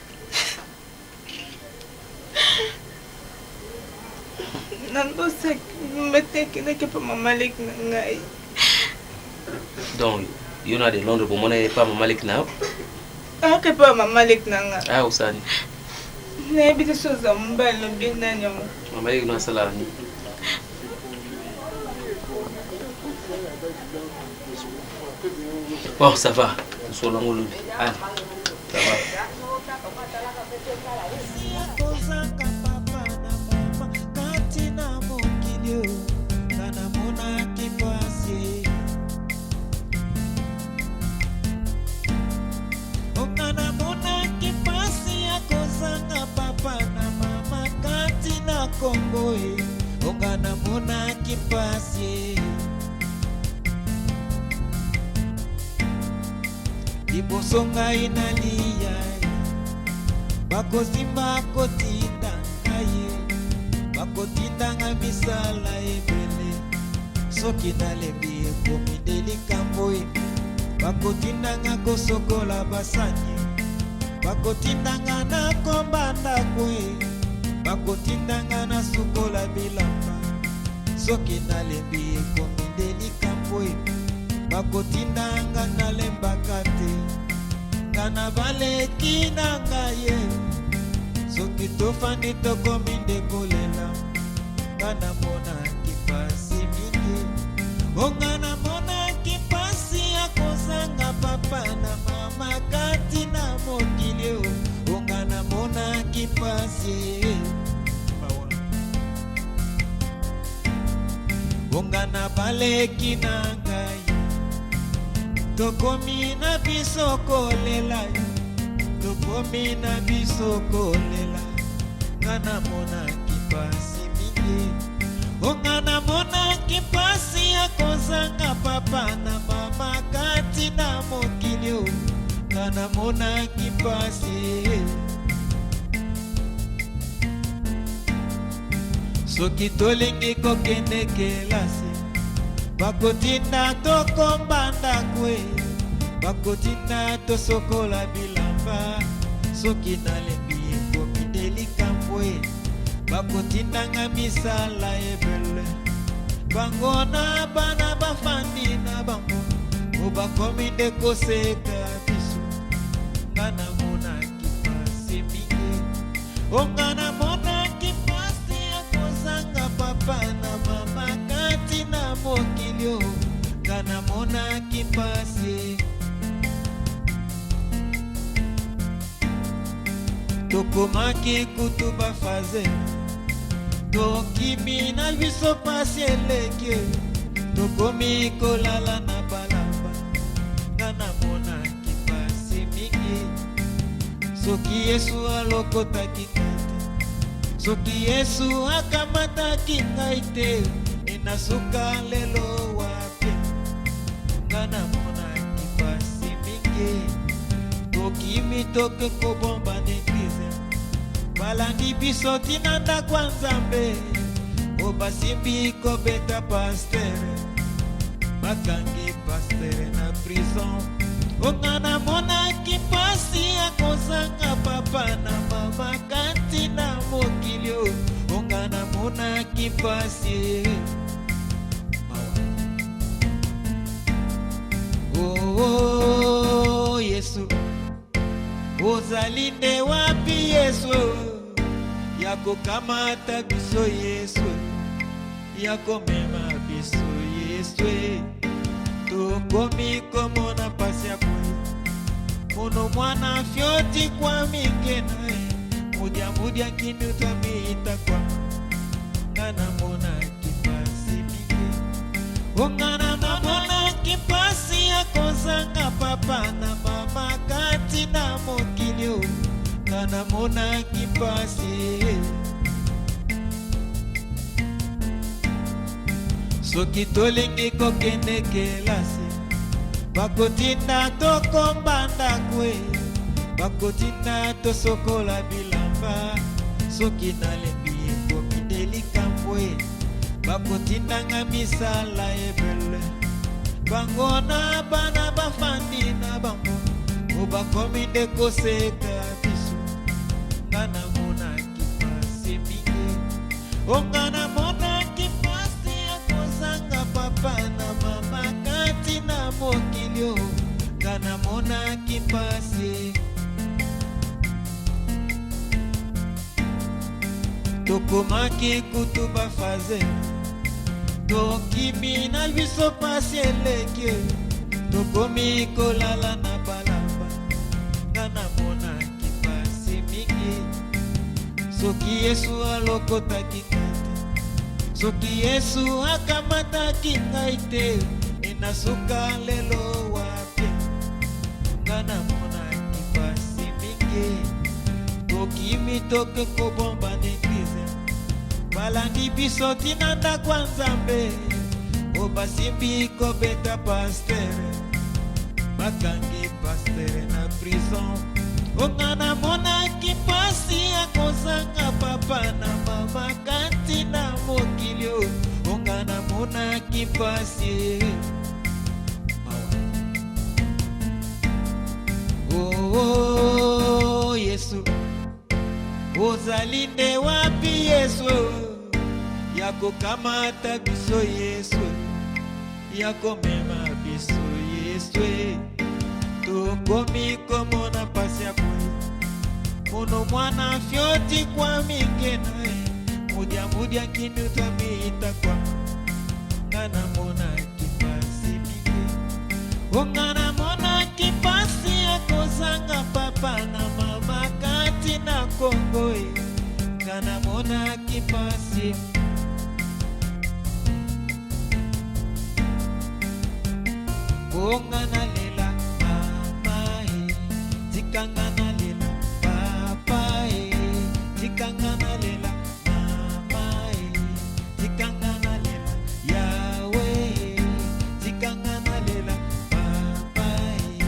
Nabosaki mbete akendaki epa mama leki na ngai. Donc, yo na de Londres bomona ye epa mama leki na yo? Ayaka epa mama leki na ngai. Aya kosala nini? Nayebi te soki oza mobali na bien nani yango. Mama leki no asalaka nini? Bon, ça va. Tosolola yango lobi. Allez, ça va. Kozanga papa na mama kati na mokili oyo nga namonaki mpasi Nga namonaki mpasi ya kozanga papa na mama kati na Kongo e Nga namonaki mpasi liboso ngai nalia bakosimba kotinda ngai bakotinda ngai misala ebele soki nalembi ekomi nde likambo e bakotinda nga kosokola basani bakotinda nga nakomba ndako e bakotinda nga nasukola bilamba soki nalembi ekomi nde likambo e bakotinda nga nalembaka te nga na baleki na ngai ye soki tofandi tokomi nde kolela nga namonaki mpasi mingi o nga namonaki mpasi ya kozanga papa na mama kati na mokili o o nga namonaki mpasi o nga na baleki na ngai tokomi na biso kolela tokomi na biso kolela nga namonaki mpasi mingi o nga namonaki mpasi ya kozanga papa na mama kati na mokili o nga namonaki mpasi. Soki tolingi kokende kelasi, bakotinda tokomba ndako e, bakotinda tosokola bilamba. Soki nalembi ekomi nde likambo e, bakotindanga misala ebele. Bango na bana bafandi na bango, o bakomi nde koseka biso. Nga namonaki pasi mingi, o nga namonaki pasi ya kozanga papa na mama kati na mokili o, nga namonaki pasi. Tokomaki kutu bafaze, tokimi na biso pasi eleki, tokomi kolala na balaba. Nga namonaki pasi mingi, soki Yesu alokotaki ngai te, soki Yesu akamataki ngai te, enasuka lelo wapi? Nga namonaki pasi mingi, tokimi toke kobomba na eglize, balandi biso tina ndako ya Nzambe, o basimbi kobeta pastere, bakangi pastere na prison. O nga namonaki pasi ya kozanga papa na mama kati na mokili o, o nga namonaki pasi. Oh, oh, Yesu, ozali nde wapi Yesu, ya kokamata biso Yesu, ya komema biso Yesu. Tokomi komona pasi ya boye, mono mwana fioti kwa mingi na ye, mudia mudia kindu twamiita kwa. Nga namonaki pasi mingi, o nga namonaki pasi ya kozanga papa na mama kati na mokili o, nga namonaki pasi. Soki tolingi kokende kelasi, bakotinda tokomba ndako e, bakotinda tosokola bilamba. Soki nalembi ekomi nde likambo e, bakotindanga misala ebele. Bango na bana bafandi na bango, o bakomi nde koseka biso. Nga namonaki pasi mingi, o nga namonaki pasi ya kozanga papa na mama kati na mokili o, nga namonaki pasi. Tokomaki kutu bafaze, tokimi na biso pasi eleki, tokomi kolala na balaba. Nga namonaki pasi mingi, soki Yesu alokotaki ngai te, soki Yesu akamataki ngai te, enasuka lelo wapi? Nga namonaki pasi mingi, tokimi toke kobomba na eglize, balandi biso tina ndako ya Nzambe, o basimbi kobeta pastere, bakangi pastere na prison. O nga namonaki pasi ya kozanga papa na mama kati na mokili o, o nga namonaki pasi. Oh, oh, Yesu, ozali nde wapi Yesu, ya kokamata biso Yesu, ya komema biso Yesu. Tokomi komona pasi ya boye, mono mwana fioti kwa mingi na ye, mudia mudia kindu twamiita kwa. Nga namonaki pasi mingi, o nga namonaki pasi ya kozanga papa na mama kati na Kongo e, nga namonaki pasi. O nga nalela mama e, tika nga nalela papa e, tika nga nalela mama e, tika nga nalela Yawe e, tika nga nalela papa e,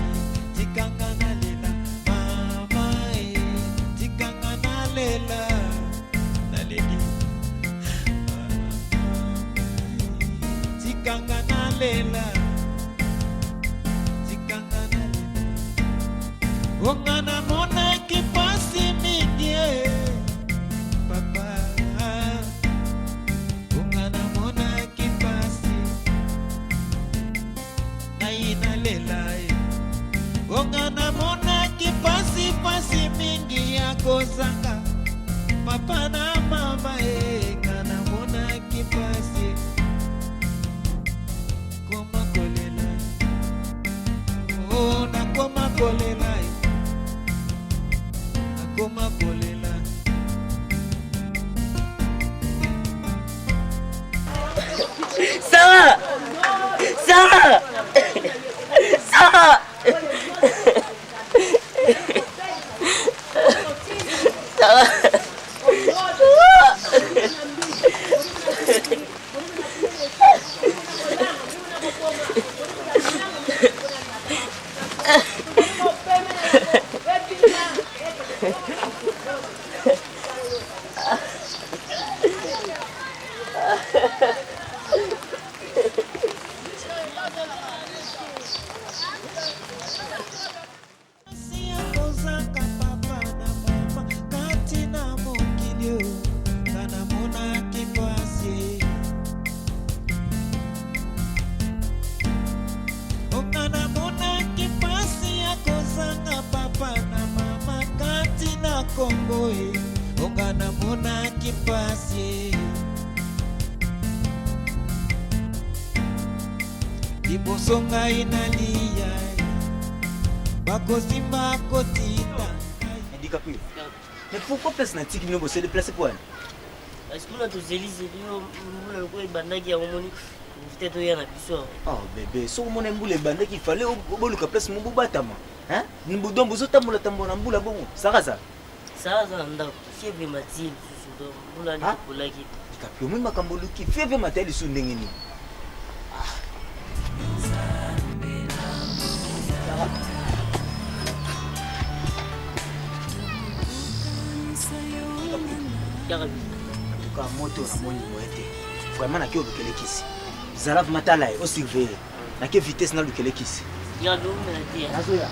tika nga nalela mama e, tika nga nalela. Naleli. Onga namonaki mpasi mingi eh, papa. Onga namonaki mpasi ngai nalela eh. Onga namonaki mpasi mpasi mingi ya kozanga papa na mama eh, nga namonaki mpasi koma kolela oh, nakoma kolela nakoma kolela. Sarah! Sarah! Sarah! Sarah! Kozanga papa na mama kati na mokili oyo, nga namonaki pasi. Nga namonaki pasi ya kozanga papa na mama kati na Kongo e. Nga namonaki pasi. Liboso ngai nalia bakosimba kotinda. DiCaprio. Mais pourquoi place na tiki bino bose déplacer pour elle? Parce que kuna tozelizeli yo mbula lokola ebandaki yango omoni invité toya na biso awa. Oh bébé, soki omona mbula ebandaki il fallait boluka place mo bobatama. Hein? Donc bozotambola tambola na mbula bongo. Sara za. Sara aza na ndako, fièvre emati ye lisusu donc mbula Ah. nde topolaki. DiCaprio, omoni makambo oluki fièvre emata ye lisusu ndenge nini? Yaka En tout cas, moto namoni moye te. Vraiment nake olukele kisi. Zala vraiment tala ye, osurveiller. Nake vitesse nalukele kisi. Yaka biumela te. Nazoya.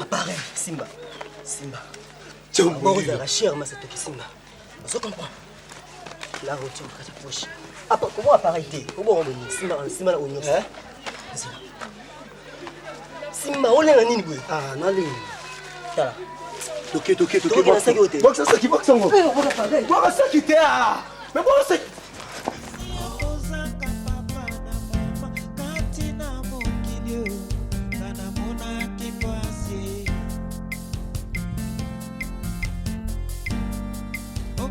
Appareil, Simba. Simba. D'abord, ozalaka cher masa toki Simba. Ozo comprendre? La route kati poche. Apa comment appareil te? Obongo boni Simba Simba na oignon. Zela. Simba olenga nini boye? Ah, nalenga. Tala. Toke, toke, toke. Toke na saki oyo te. Bwakisa saki, bwakisa yango. Eh, obwaka appareil. Bwaka saki te ah. Mais bwaka saki. Kozanga papa na mama kati na mokili oyo, nga namonaki pasi.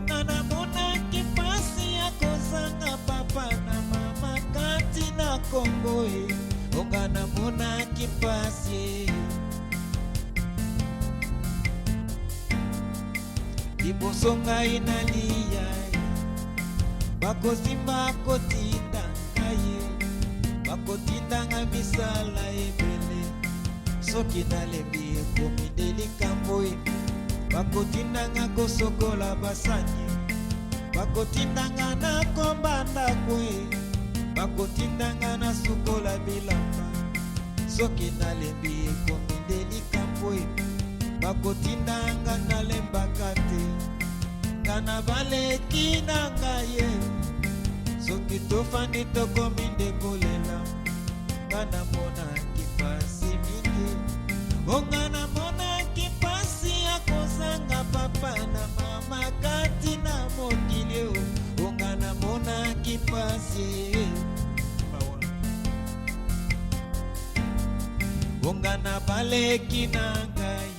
Nga namonaki pasi ya kozanga papa na mama kati na Kongo e. Nga namonaki pasi. Liboso ngai nalia bakosimba kotinda ngai, bakotinda ngai misala ebele. Soki nalembi ekomi nde likambo e. Bakotinda nga kosokola basani, bakotinda nga nakomba ndako e, bakotinda nga nasukola bilamba. Soki nalembi ekomi nde likambo e. Bakotinda nga nalembaka te, nga na baleki na ngai ye. Soki tofandi tokomi nde kolela, nga namonaki pasi mingi. O nga namonaki pasi ya kozanga papa na mama kati na mokili oyo. O nga namonaki pasi. O nga na baleki na ngai,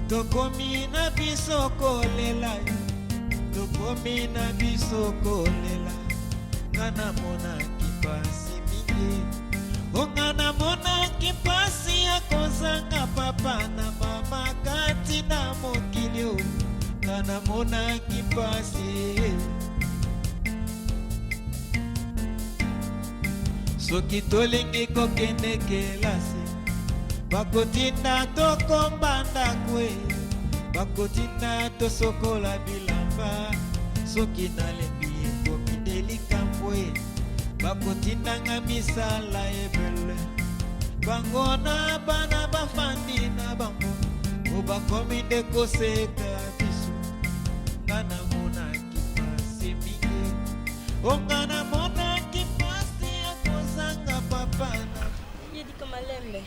tokomi na biso kolela, tokomi na biso kolela. Nga namonaki pasi mingi. O nga namonaki pasi ya kozanga papa na mama kati na mokili oyo. Nga namonaki pasi. Soki tolingi kokende kelasi, Bakotinda tokomba ndako e, bakotinda tosokola bilamba. Soki nalembi ekomi nde likambo e, bakotindanga misala ebele. Bango na bana bafandi na bango, o bakomi nde koseka biso. Nga namonaki pasi mingi, o nga namonaki pasi ya kozanga papa na Edika malembe.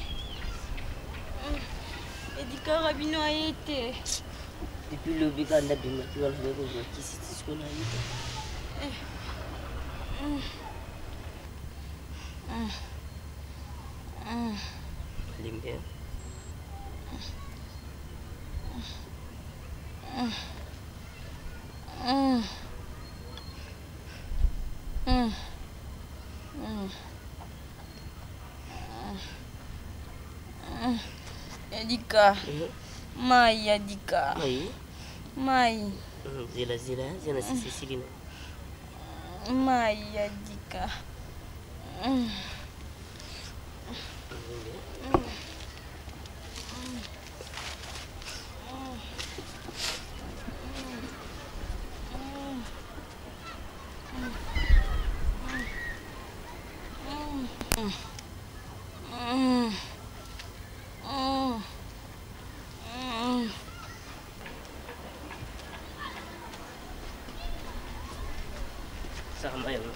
Edika rabino aye te. Depuis lobi kaka ndabimaki wana naye kozwa kisi ti sikoyo naye te. Malembe. Yadika. Mai yadika. Mai? Mai. Zela zela zela na sisi esili na. Mai yadika. Saka mai yango.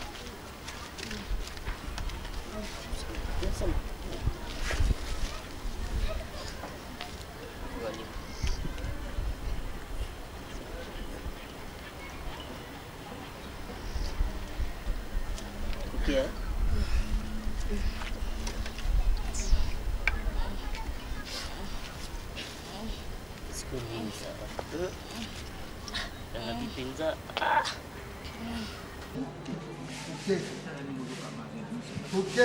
Ok, hein? Sikoyo nini saka? Nangaki mpenza. Ok.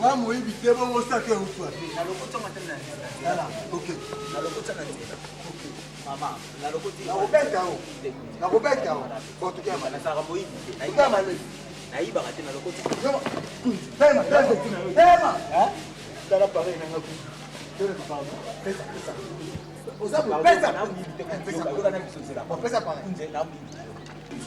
Wa moyibi te bongo saki eutwa. Tala, ok. Nakobeta yo. Nakobeta yo. Bon, toke ya Toke ya malesi. Nayibaka te nalokoti. Tema, tema, tema. Tala pareil nanga ku. Pardon. Pesa, pesa. Oza pesa. Pesa pareil.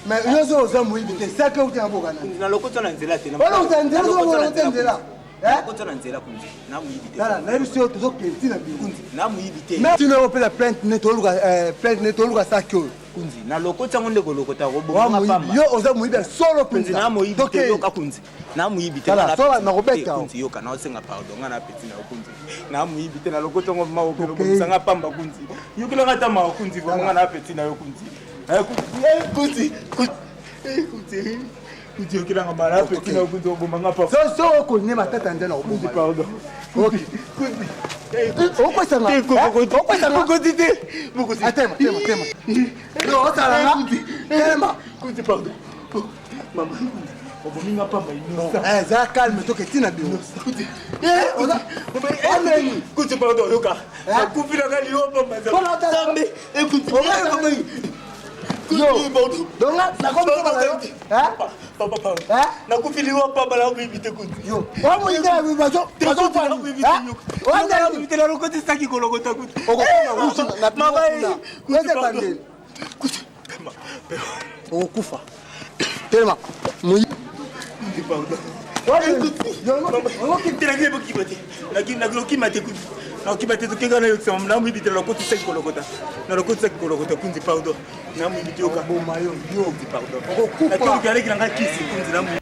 Mais yo zo oza moyibi te saki euti na boka nani? Nalokoti na nzela te. Wana uta nzela, oza uta nzela. Nalokoti na nzela kunzi. Na moyibi te. Tala, nayebi soki tozokende ntina biro. Kunzi, na moyibi te. Mais tino opesa plainte ne toluka plainte ne toluka saki oyo. Kunzi, nalokoti yango nde kolokota Wa koboma moyibi, pamba. yo oza moyibi ya solo Kunzi, mpenza. na moyibi te Toke. yoka kunzi. Na moyibi te. Tala, nga na sola petit- nakobeta te, yo. Kunzi yoka naosenga pardon nga na petit na yo kunzi. Na moyibi te nalokoti yango ma okobomisa nga pamba kunzi. Yokelanga ata mawa kunzi vraiment nga na petit na yo kunzi. Eh, kunzi, eh, kunzi, kunzi. Eh, kunzi. Kunzi yokelanga mawa na petit na yo kunzi oboma nga pamba. So so okonye matata nzela Kunzi oboma. pardon. Ok. Okwesanga. Okwesanga. Mokonzi te. Mokonzi. Atema, tema, tema. Yo osala nga. Telema. Kunzi pardon. Mama. Obomi nga pamba innocent. Eh, za calme toke tina biro. Eh, oza Ameni. Kunzi pardon yoka. Nakufi nanga liwa pamba. Mpona otala. Nzambe. Écoute. Yo. Donc là, nakomi na yo. Hein? Papa pardon. Nakufi liwa pamba na moyibi te kunzi. Yo. Wa moyibi te bazo bazo pa. Wa moyibi te nalokoti saki kolokota kunzi. Okokoma rouge na Mama, eh, Kunzi bandeli. Okokufa. Telema. Moyibi. Kunzi pardon. Nakokima te kunzi. Nakokima te tokenga na yokisa na moyibi te nalokoti saki kolokota. Nalokoti saki kolokota kunzi pardon. Na moyibi te yoka. Boma yo. Yo. Kunzi pardon. Okokufa. Nakoki aleki na nga kisi kunzi na moyibi.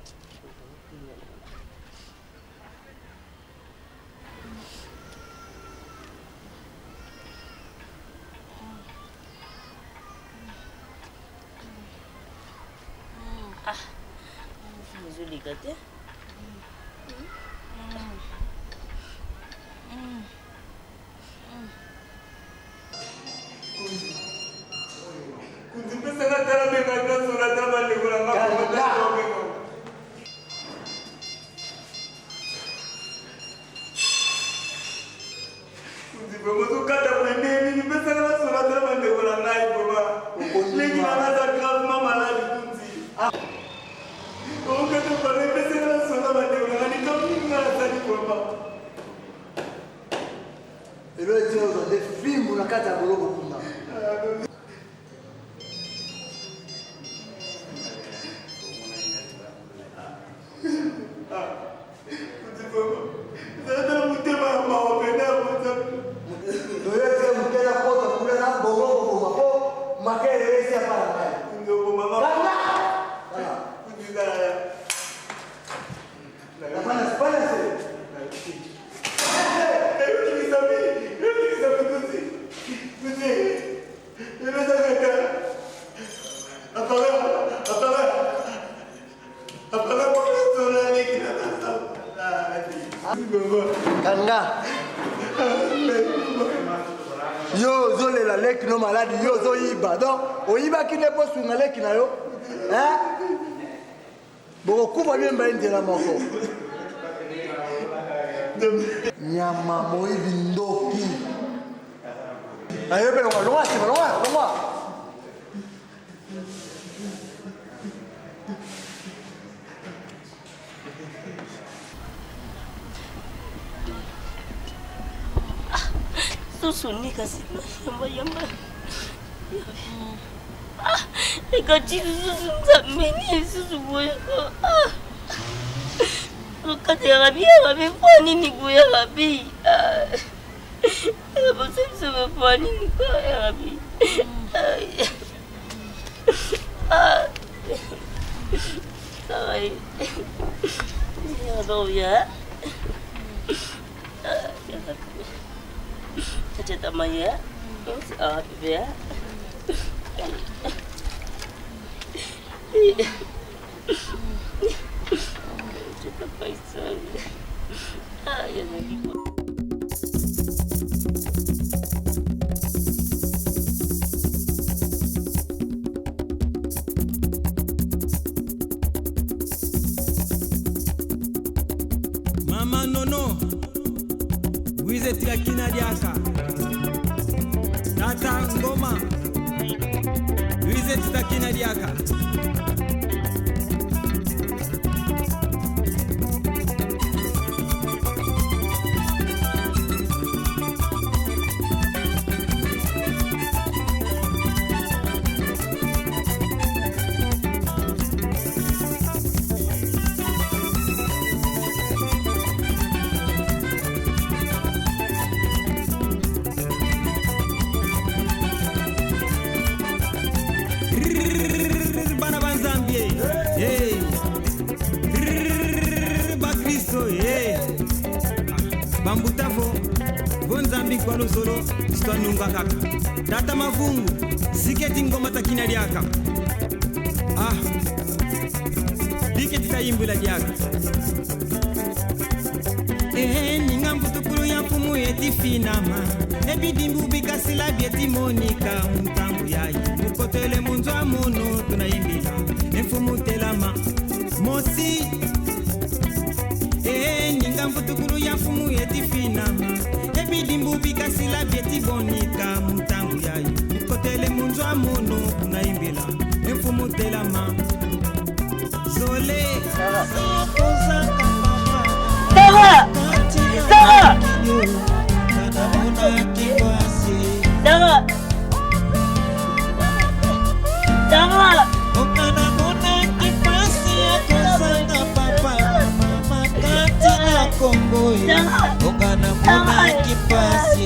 Ah, ezoleka te. Kunzi pesanga tala benga nyonso na tala bandeko na nga Kunzi vraiment ozokata boye ndenge nini pesanga nasola tala bandeko na ngai vraiment leki na nga aza gravement malade kunzi okata pale pesanga nasola bandeko na ngai likambo nini nga nasali vraiment. Elo etina ozwa nde fimbu na kati ya boloko kuna. Kanga yo ozolela leki no maladi yo ozoyiba donc oyibaki nde mpo osunga leki na yo bokokufa bino mibale nzela moko nyama moyibi ndoki ayo mpe longwa longwa nsima longwa longwa Susu ni kasi yamba yamba. Ah, ekati lisusu nzambe nini lisusu boye ko. Ah. Okati ya rabi ya rabi mpo nini boye ya rabi. Ah. Bosa biso mpo nini ko ya rabi. Ah. Sorry. Ya. Chacha ya. Ah, bébé. Je peux pas Ah, il y en a qui Mama Nono, Wize Tiakina Diaka, Tata Ngoma, Wize Tiakina Diaka. Bana banzambie hey. Bakristo hey. Bambutavo bo nzambi kwa luzolo sitwanunga kaka tata mavungu siketi ngoma takina diaka ah dike titayimbula diaka Eh, ninga mvutukulu ya mfumu etifinama ebidimbu bikasila byetimonika muntangu yayi mukotele munzwa munu tunayimbila emfumu telama mosi Eh, ninga mvutukulu ya mfumu etifinama ebidimbu bikasila byetibonika muntangu yayi mukotele munzwa munu tunayimbila emfumu telama zole Sarah! Sarah! Sarah! Sarah! Okangamonaki pasi ya kozanga papa na mama kati na Kongo Okanamonaki pasi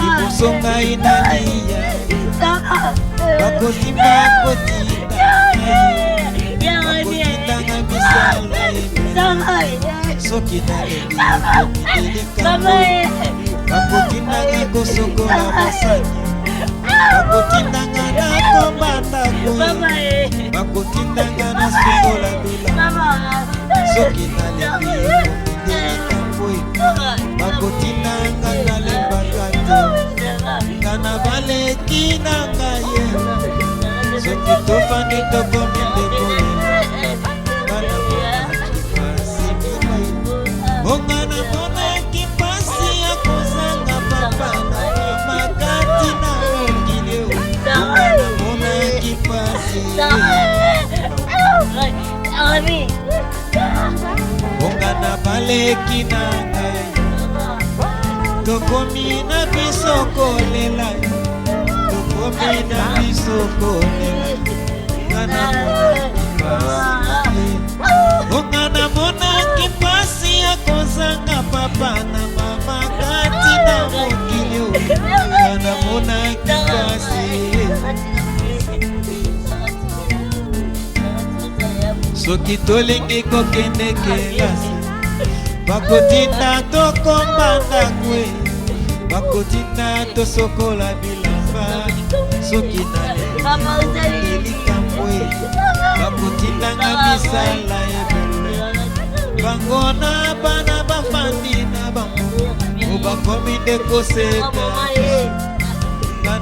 liboso ngai nalia bakoki bakotinda bakotindanga misala ebele soki nalebi ekomi bakotindanga kosokola basani bakotindanga nakoma ndako bakotindanga nasukola bilamba soki nalebi ekomi likambo bakotindanga nalembaka te nga na baleki na ngai ye soki tofandi tokomi ndeko nga namonaki pasi mingi onga namonaki pasi ya kozanga papa na mama kati na mokili onga namonaki pasi onga na baleki na ngai tokomi na biso kolela tokomi na biso kolela nga namonaki pasi onga namonaki pasi ya kozanga papa na mama kati na mokili nga namonaki pasi. Soki tolingi kokende kelasi, bakotinda tokomba ndako, e bakotinda tosokola bilamba. Soki nalembi likambo, e bakotindanga misala ebele. Bango na bana bafandi na bango, o bakomi nde koseka. Nga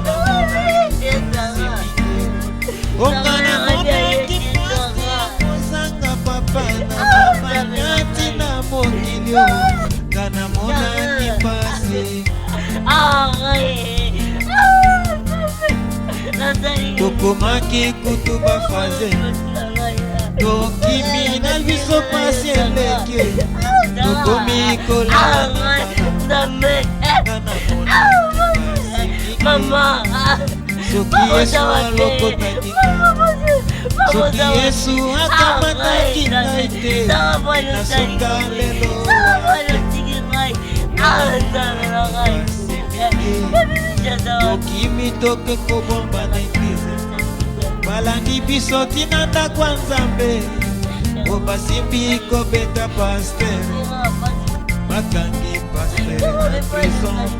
onga namonaki pasi ya kozanga papa na mama kati na mokili oyo. Nga namonaki pasi. Tokomaki kutu bafaze, tokimi na biso, pasi eleki, tokomi kolela. Mama. Soki Yesu alokotaki, soki Yesu akamataki ngai te, nasuka lelo. Tokimi, toke kobomba na eglize, balandi biso tina ndako ya Nzambe, po basimbi kobeta pasteur, bakangi pasteur na prison.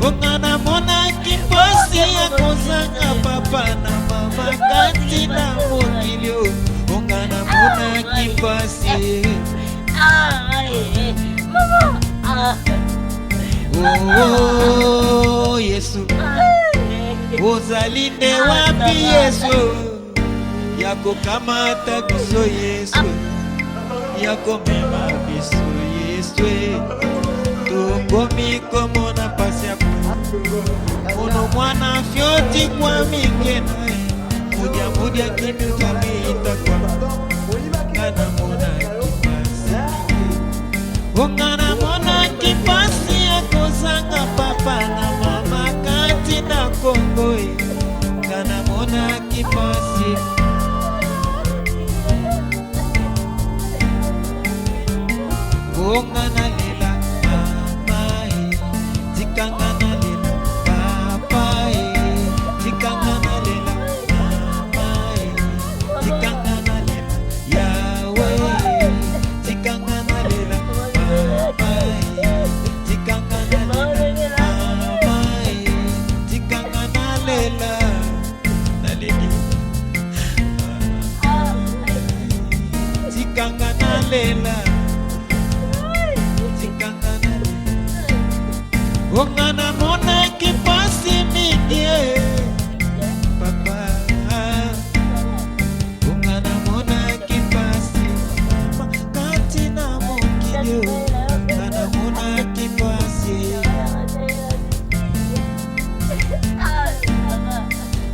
Onga namonaki mpasi ya kozanga papa na mama kati na mokili oyo. Onga namonaki mpasi. Oh, Yesu, ozali nde wapi? Yesu ya kokamata biso, Yesu ya komema biso, Yesu tokomi komona pasi ya mono mwana fyoti kwa mingi na ye mudia mudia kintumiita kwa nga namonaki pasi. Onga namonaki pasi ya kozanga papa na mama kati na Kongo e. Nga namonaki pasi. Onga nalela mama e, tikanga nalela papa e, tikanga nalela mama e, tikanga nalela Yawe, tikanga nalela papa e, tikanga nalela mama e, tikanga nalela, naleli, tikanga nalela, tikanga nalela. Onga namonaki pasi mingi e, papa. Onga namonaki pasi, mama, kati na mokili oyo. Nga namonaki pasi.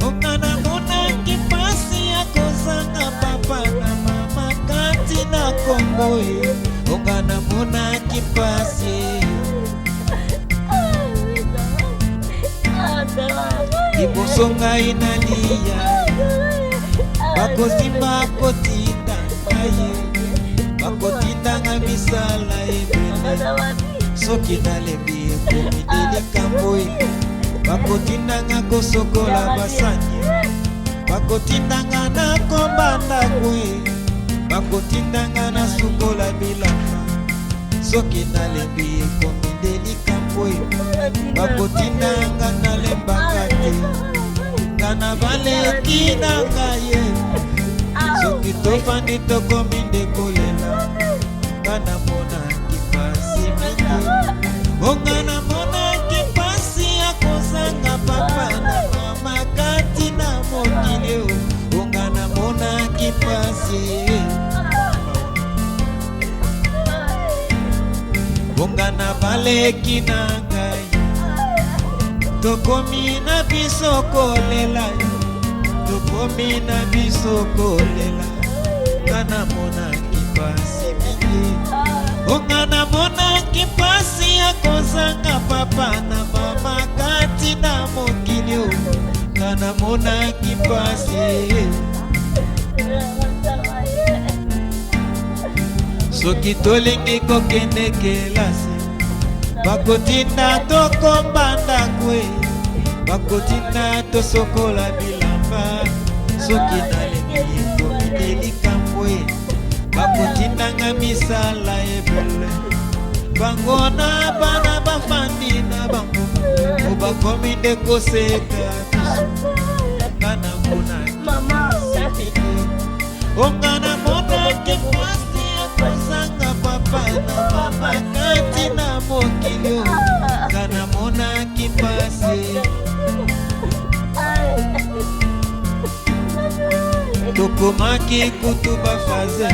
Onga namonaki pasi ya kozanga papa na mama kati na Kongo e. Onga namonaki pasi. Liboso ngai nalia, bakosimba kotinda ngai, bakotinda ngai misala ebele. Soki nalembi, ekomi nde likambo e. Bakotinda nga kosokola basani, bakotinda nga nakomba ndako e, bakotinda nga nasukola bilamba. Soki nalembi, ekomi nde likambo e. Bakotinda nga nalembaka te, nga na baleki na ngai ye. Soki tofandi, tokomi nde kolela. Nga namonaki pasi mingi. Onga namonaki pasi ya kozanga papa na mama kati na mokili oyo. Onga namonaki pasi. Onga na baleki na ngai, tokomi na biso kolela, tokomi na biso kolela. Nga namonaki pasi mingi. Onga namonaki namonaki mpasi. Soki tolingi kokende kelasi, bakotinda tokomba ndako e, bakotinda tosokola bilamba. Soki nalingi ekomi nde likambo e, bakotindanga misala ebele. Bango na bana bafandi na bango, o bakomi nde koseka biso. Nga namonaki o nga namonaki mpasi ya kozanga papa na mama kati na mokili o nga namonaki mpasi. Tokomaki kutu bafaze,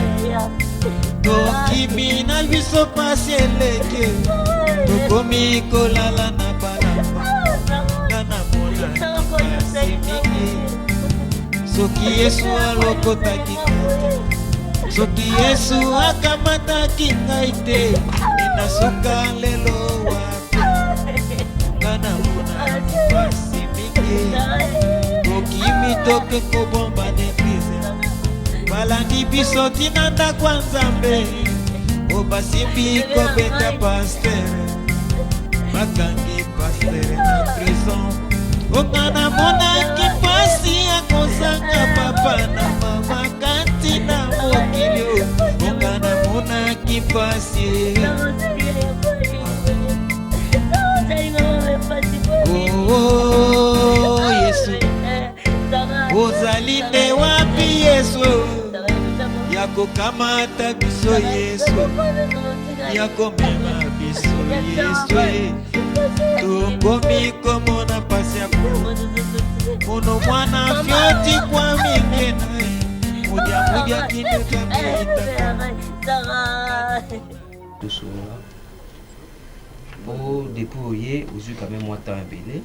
tokimi na biso pasi eleki, tokomi kolala na balamba. Nga namonaki pasi mingi. Soki Yesu alokotaki ngai te, soki Yesu akamataki ngai te, nasuka lelo wapi? Nga namonaki pasi mingi. Tokimi toke kobomba na eglize, balandi biso tina ndako ya Nzambe, o basimbi kobeta pastere, bakangi pastere na prison. Onga namonaki mpasi ya kozanga papa na mama kati na mokili o. Onga namonaki mpasi. Oh, Yesu, ozali nde wapi Yesu, ya kokamata biso Yesu, ya komema biso Yesu. Tokomi komona pasi ya mono mwana fioti kwa mingi na ye mudia mudia kindu kamita. Tosolola po depuis oye ozwi quand même mwa temps ebele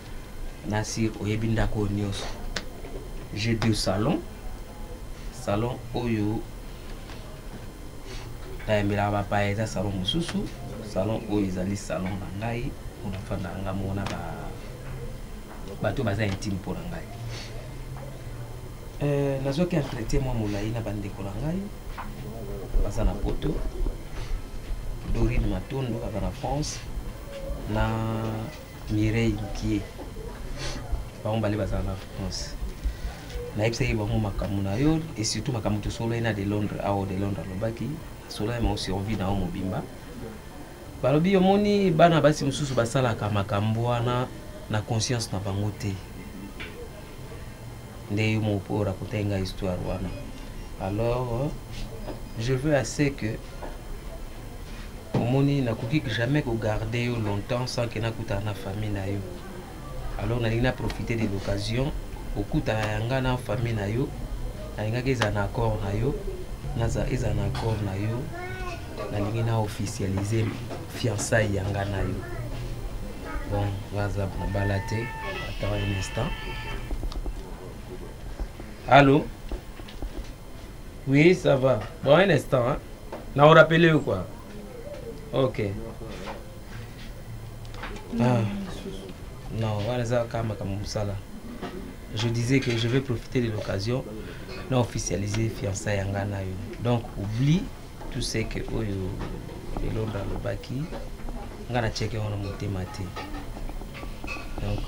nasir oyebi ndako oyo nyonso. J'ai deux salons, salon oyo nayambelaka bapaya eza salon mosusu, salon oyo ezali salon na ngai mpo nafandaka nga moko na bato baza intime mpo na ngai. Nazwaki entretien mwa molai na bandeko na ngai baza na poto, Dorine Matondo aza na France na Mireille Nkie, bango bale bazala na France. Nayebisaki bango makambo na yo et surtout makambo tosololi na de Londres awa. De Londres alobaki asololi bango survie na yo mobimba. Balobi omoni bana basi mosusu basalaka makambo wana na conscience na bango te, nde yo moko mpo oraconte ngai histoire wana. Alors je veux assez que omoni nakoki jamais kogarde yo longtemps sans que nakutana na famille na yo. Alors nalingi na profiter de l'occasion okutana ya nga na famille na yo. Nalingaki ezala na accord na yo, naza ezala na accord na yo. Nalingi na officialiser fiançailles ya nga na yo. Bon, nga aza mobala te. Attends un instant. Allô? Oui, ça va. Bon, un instant, hein. Na rappelé ou quoi? Ok. Ah. Non, wana eza kaka makambo mosala. Je disais que je vais profiter de l'occasion na officialiser fiançailles ya nga na yo. Donc oublie tout ce que oyo Elonda alobaki, nga na tiaki yango na motema te. Donc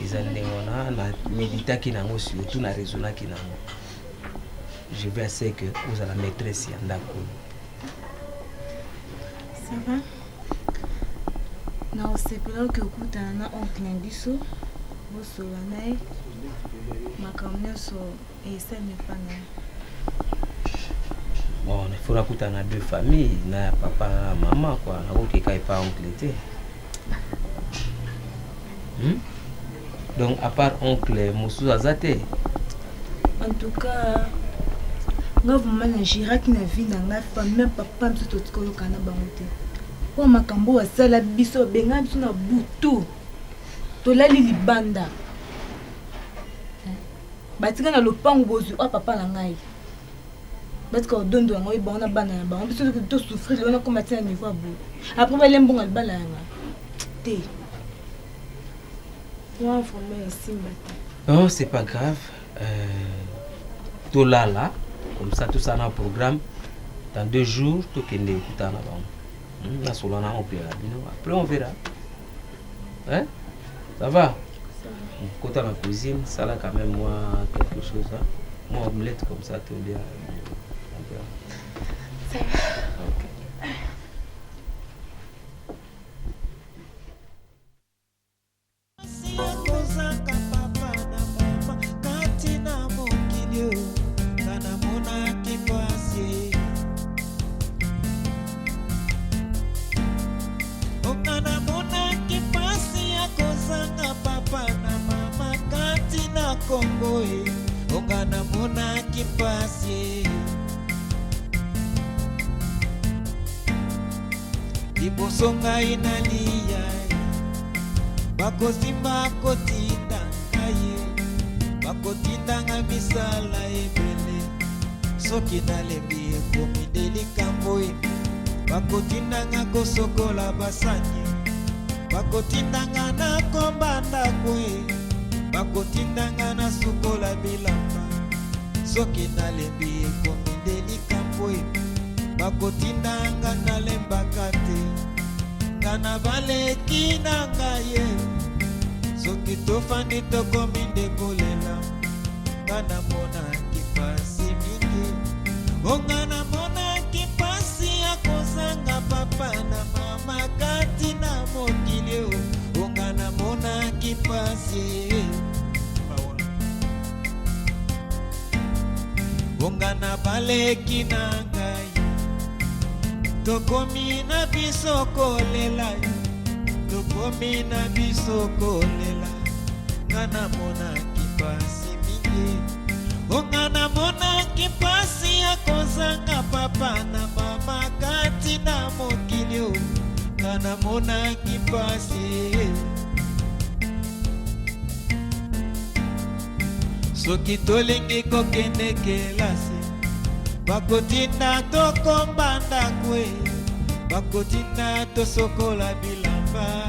eza ndenge wana na méditaki nango, surtout na raisonnaki nango. Je vais assez que ozala maîtresse ya ndako oyo. Ça va, na osepela oke okutana na oncle na biso, bosola na ye makambo nyonso esali epa na ye. Bon, il faut nakutana na deux familles, na ya papa na ya mama quoi. Nakokeka epa oncle te, Donc à part oncle mosusu aza te? En tout cas nga vraiment na géraki na vie na ngai, famille ya papa biso totika oyokana na bango te mpo makambo oyo asala biso. Babengana biso na butu, tolali libanda, batika na lopango bozwi oyo papa na ngai, batika kodondo yango ye bango na bana na bango. Biso tosouffrir lelo nakoma tina niveau ya boye, après balia mbongo ya libala yanga te. Wana vraiment esimba te. Non, c'est pas grave. Euh, tolala, comme ça, tout ça na programme. Dans deux jours, tokende kutana na bango. Nasolola na oncle na bino. Après, on verra. Hein? Ça va? Kota na cuisine, ça là quand même moi quelque chose. Hein? Moi omelette comme ça, tout bien. On verra. Ça va. Ok. Kozanga papa na mama kati na mokili oyo nga namonaki pasi nga namonaki pasi ya kozanga papa na mama kati na Kongo e nga namonaki pasi liboso ngai nalia bakosimba kotinda ngai bakotinda ngai misala ebele soki nalembi ekomi nde likambo e bakotinda nga kosokola basani bakotinda nga nakomba ndako e bakotinda nga nasukola bilamba soki nalembi ekomi nde likambo e bakotinda nga nalembaka te nga na baleki na ngai ye soki tofandi tokomi nde kolela nga namonaki mpasi mingi o nga namonaki mpasi ya kozanga papa na mama kati na mokili o o nga namonaki mpasi Bonga na baleki na ngai tokomi na biso kolela tokomi na biso kolela nga namonaki mpasi mingi o nga namonaki mpasi ya kozanga papa na mama kati na mokili o nga namonaki mpasi Soki tolingi kokende kelasi, bakotinda tokomba ndako e, bakotinda tosokola bilamba.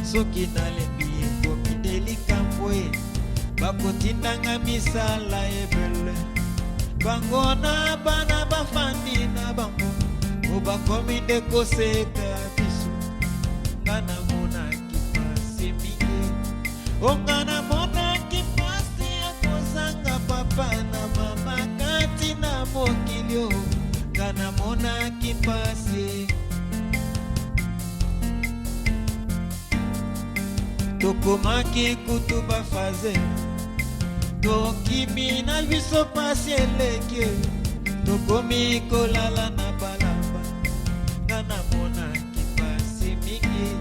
Soki nalembi ekomi nde likambo e, bakotinda nga misala ebele. Bango na bana bafandi na bango, o bakomi nde koseka biso. Nga namonaki pasi mingi. Onga namonaki mpasi ya kozanga papa na mama kati na mokili o nga namonaki mpasi tokomaki kutu bafaze tokimi na biso mpasi eleki tokomi kolala na balaba nga namonaki mpasi mingi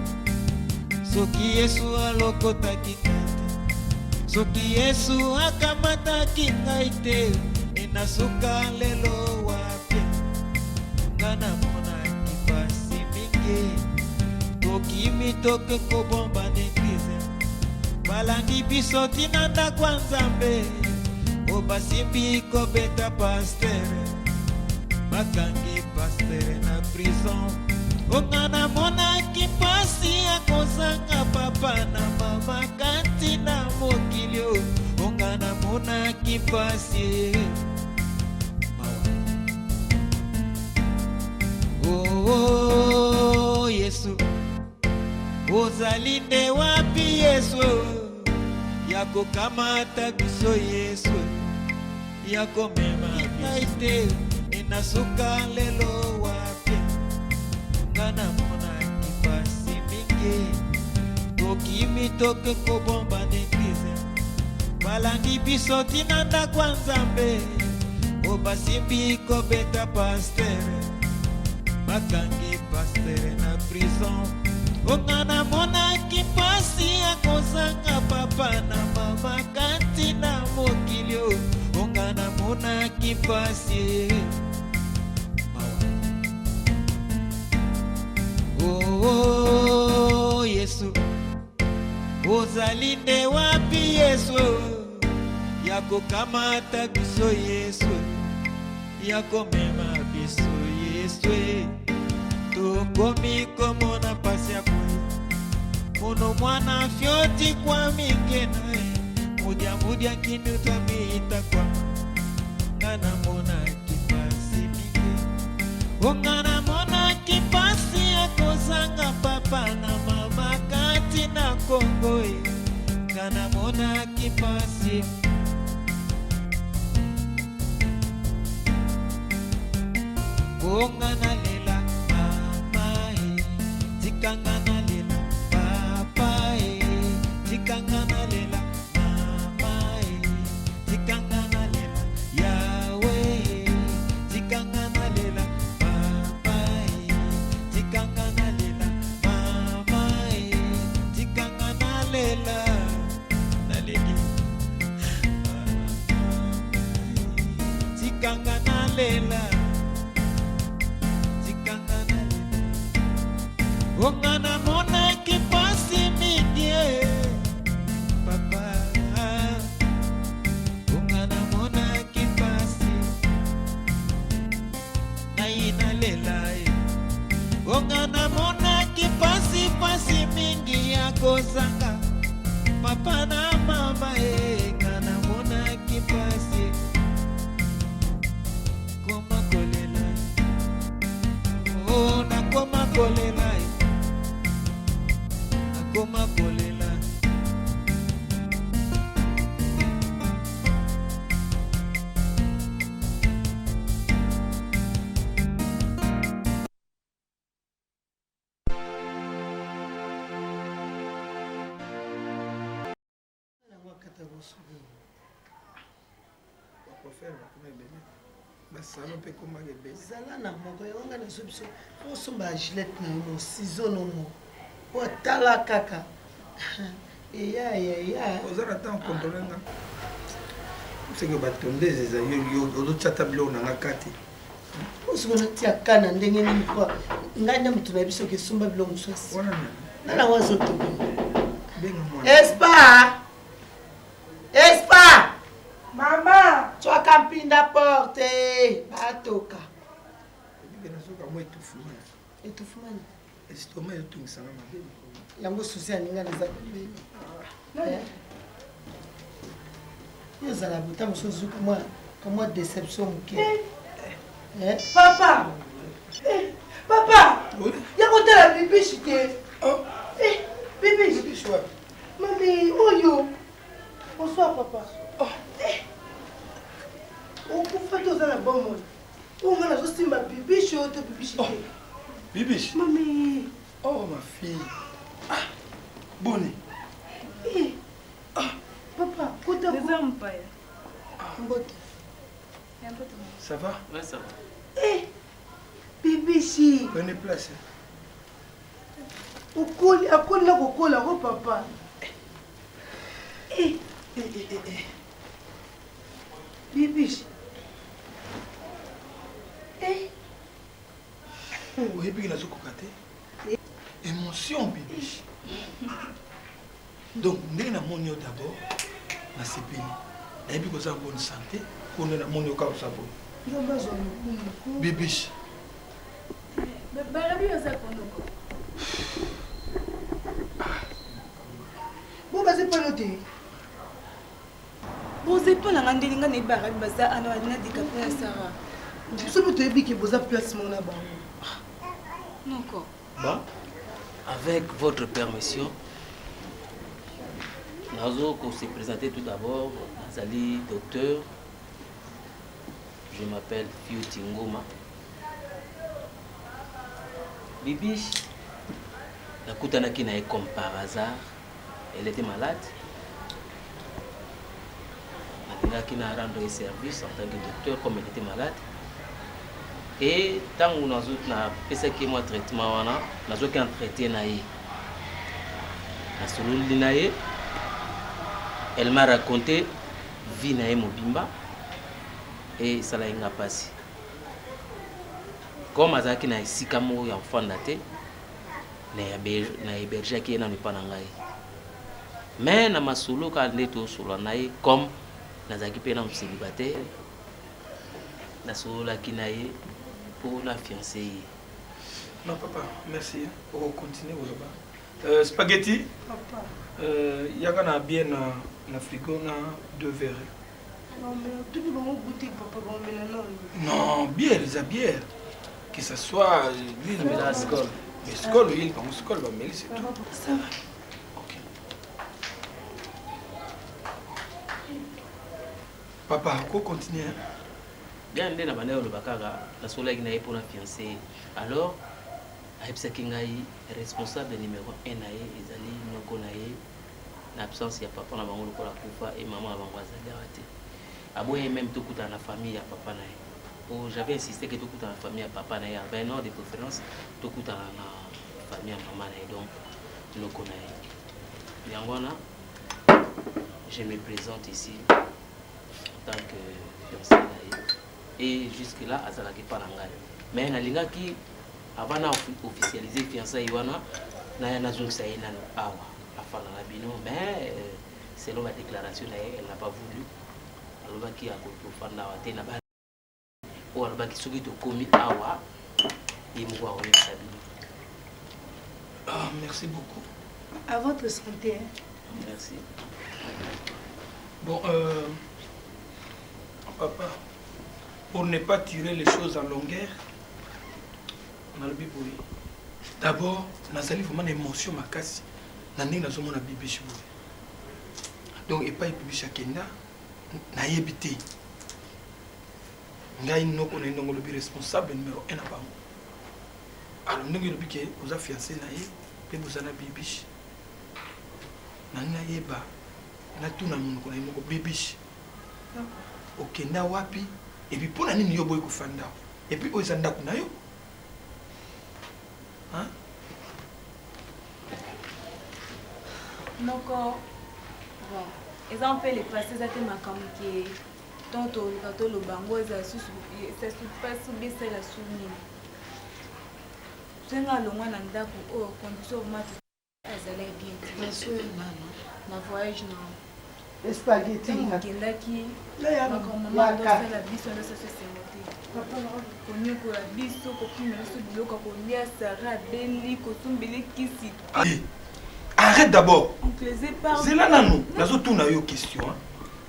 Soki Yesu alokotaki ngai te, soki Yesu akamataki ngai te, enasuka lelo wapi? Nga namonaki pasi mingi, tokimi toke kobomba na eglize, balandi biso tina ndako ya Nzambe, o basimbi kobeta pastere, bakangi pastere na prison. Onga namonaki mpasi ya kozanga papa na mama kati na mokili o onga namonaki mpasi oh, oh, Yesu ozali nde wapi Yesu ya kokamata biso Yesu ya komema ngai te enasuka lelo wapi nga namonaki pasi mingi tokimi toke kobomba na eglize balandi biso tina ndako ya nzambe o basimbi kobeta pastere bakangi pastere na prison onga namonaki mpasi ya kozanga papa na mama kati na mokili o onga namonaki mpasi oh, oh, yesu ozali nde wapi yesu ya kokamata biso yesu ya komema biso yesu tokomi komona mpasi ya boye mono mwana fioti kwa mingi na ye. Mudia mudia kindu twamita kwama. Nga namonaki pasi mingi. O nga namonaki pasi ya kozanga papa na mama kati na Kongo e. Nga namonaki pasi. O nga nalela mama e. Tika nga nalela papa e. Tika nga nalela mama e. Tika nga nalela Yawe e. Tika nga nalela papa e. Tika nga nalela mama e. Tika nga nalela naleli Tika nga nalela Tika nga nalela O nga namonaki pasi mingi e papa O nga namonaki pasi ngai nalela e O nga namonaki pasi pasi mingi ya kozanga papa na mama e nga namonaki pasi koma kolela o nakoma kolela e nakoma kolela Ba salon pe ekomaka ebele. Zala na moko yango nga nazo biso osomba gilette na yo mo ciseau no mo po atala kaka eya eya eya. Oza na temps controle nga. Seke ba tondese eza yo yo ozotia ata biloko na nga kati. Osiko natia ka na ndenge nini po ngai nde moto na biso ke somba biloko mosusu. Wana nani? Nana yango azotoka. Benga mwana. Espa! Espa! Mama! Twaka mpinda porte batoka. Ebike nazoka mwa étouffement. Étouffement nini? Estomac ezotungisanga mabe mikolo. Yango susi ya ninga naza pembeni. Yo ozala bota mosusu ozwi kamwa kamwa déception moke. Eh? Papa! Eh, papa! Ya kotala bibishi te. Eh, bibishi. Bibishi wapi? Mami, oyo. Bonsoir papa. Oh. Eh. Okufa te oza na bomoi. Oyo nga nazosimba bibishi oyo to bibishi te. Bibishi. Mami. Oh ma fille. Ah. Boni. Eh. Ah. Papa, kota Eza mpaya. Mbote. Ça va? Ouais, ça va. Eh. Bibishi. Prenez place. Okoli, akoli na kokola ko papa. Eh. Eh, eh, eh, eh. Bibishi. Eh. Oyebi ke nazokoka te. Émotion bibishi. Donc ndenge namoni yo d'abord nasepeli. Nayebi koza en bonne santé. Kuna namoni yo kaka oza boye. Nzambe azwa lokumu ko. Bibishi. Balobi oza konoko. Bo baza pano te. Boza epa na nga ndenge nga nayebi barabi baza ana na DiCaprio na Sarah. Biso mpe toyebi ke boza place moko na bango. Noko. Bon, avec votre permission, nazo ko se présenter tout d'abord, nazali docteur. Je m'appelle Fiuti Ngoma. Bibiche, nakutanaki na ye comme par hasard. Elle était malade. Nalingaki na rendre ye service en tant que docteur comme elle était malade. Et ntango napesaki ye mwa traitement wana, nazwaki entretien na ye. Nasololi na ye. Elle m'a raconté vie na ye mobimba et esalaki nga mpasi. Comme azalaki na esika moko ya kofanda te, na hébergeaki ye nano epa na ngai. Mais na masolo kaka nde tosolola na ye comme nazalaki mpe nano célibataire, nasololaki na ye mpo na fiancé ye. Non papa, merci. Oko continuer koloba. Spaghetti? Papa. Yaka na bien na. na frigo na deux verre. Tuni bango goûter papa bamela nano. Non, bière eza bière. Que ça soit nini. Bamela Skol. Mais Skol oyeli bango Skol bameli c'est tout. Ça va. Papa, ko continuer. Bien nde na bandaki koloba kaka nasololaki na ye mpo na fiancé ye alors ayebisaki ngai responsable numero 1 na ye ezali noko na ye na absence ya papa na bango lokola akufa et maman na bango azali awa te aboyaki meme tokutana na famille ya papa na ye po j'avais insisté que tokutana na famille ya papa na ye ben non de préférence tokutana na famille ya mama na ye donc noko na ye yango wana je me présente ici en tant que fiancé na ye et jusque là azalaki epa na ngai mais nalingaki avant na officialiser fiançailles wana naya nazongisa ye nanu awa afanda na bino mais euh, selon ba déclaration na ye elle n'a pas voulu alobaki akoki kofanda awa te na ba oyo alobaki soki tokomi awa ye moko akoyebisa bino ah, merci beaucoup à votre santé hein? merci bon euh, papa pour ne pas tirer les choses en longueur nalobi boye d'abord nazali vraiment na émotion makasi na ndenge nazomona bibishi boye donc epai bibishi akenda nayebi te ngai noko na ye ndenge olobi responsable numero 1 na bango alors ndenge olobi ke oza fiancé na ye mpe boza na bibishi nani nayeba natuna monoko na ye moko bibishi okenda wapi epuis mpo na nini yo oboyi kofanda epuis oyo eza ndako na yo hein? Noko, bon, eza mpe le passé eza te makambo ke ntango toluka toloba yango eza susu pasi obi esala su nini soki nga alongwa na ndako oyo condition vraiment azalaki bien te na voyage na spaghetti ntango okendaki makambo mama andosala biso andosala esengo te konyokola biso kopimela biso biloko ya kolia sara abeli kosombele kisi Arrête d'abord. Zela nanu, nazo tuna yo question. Hein.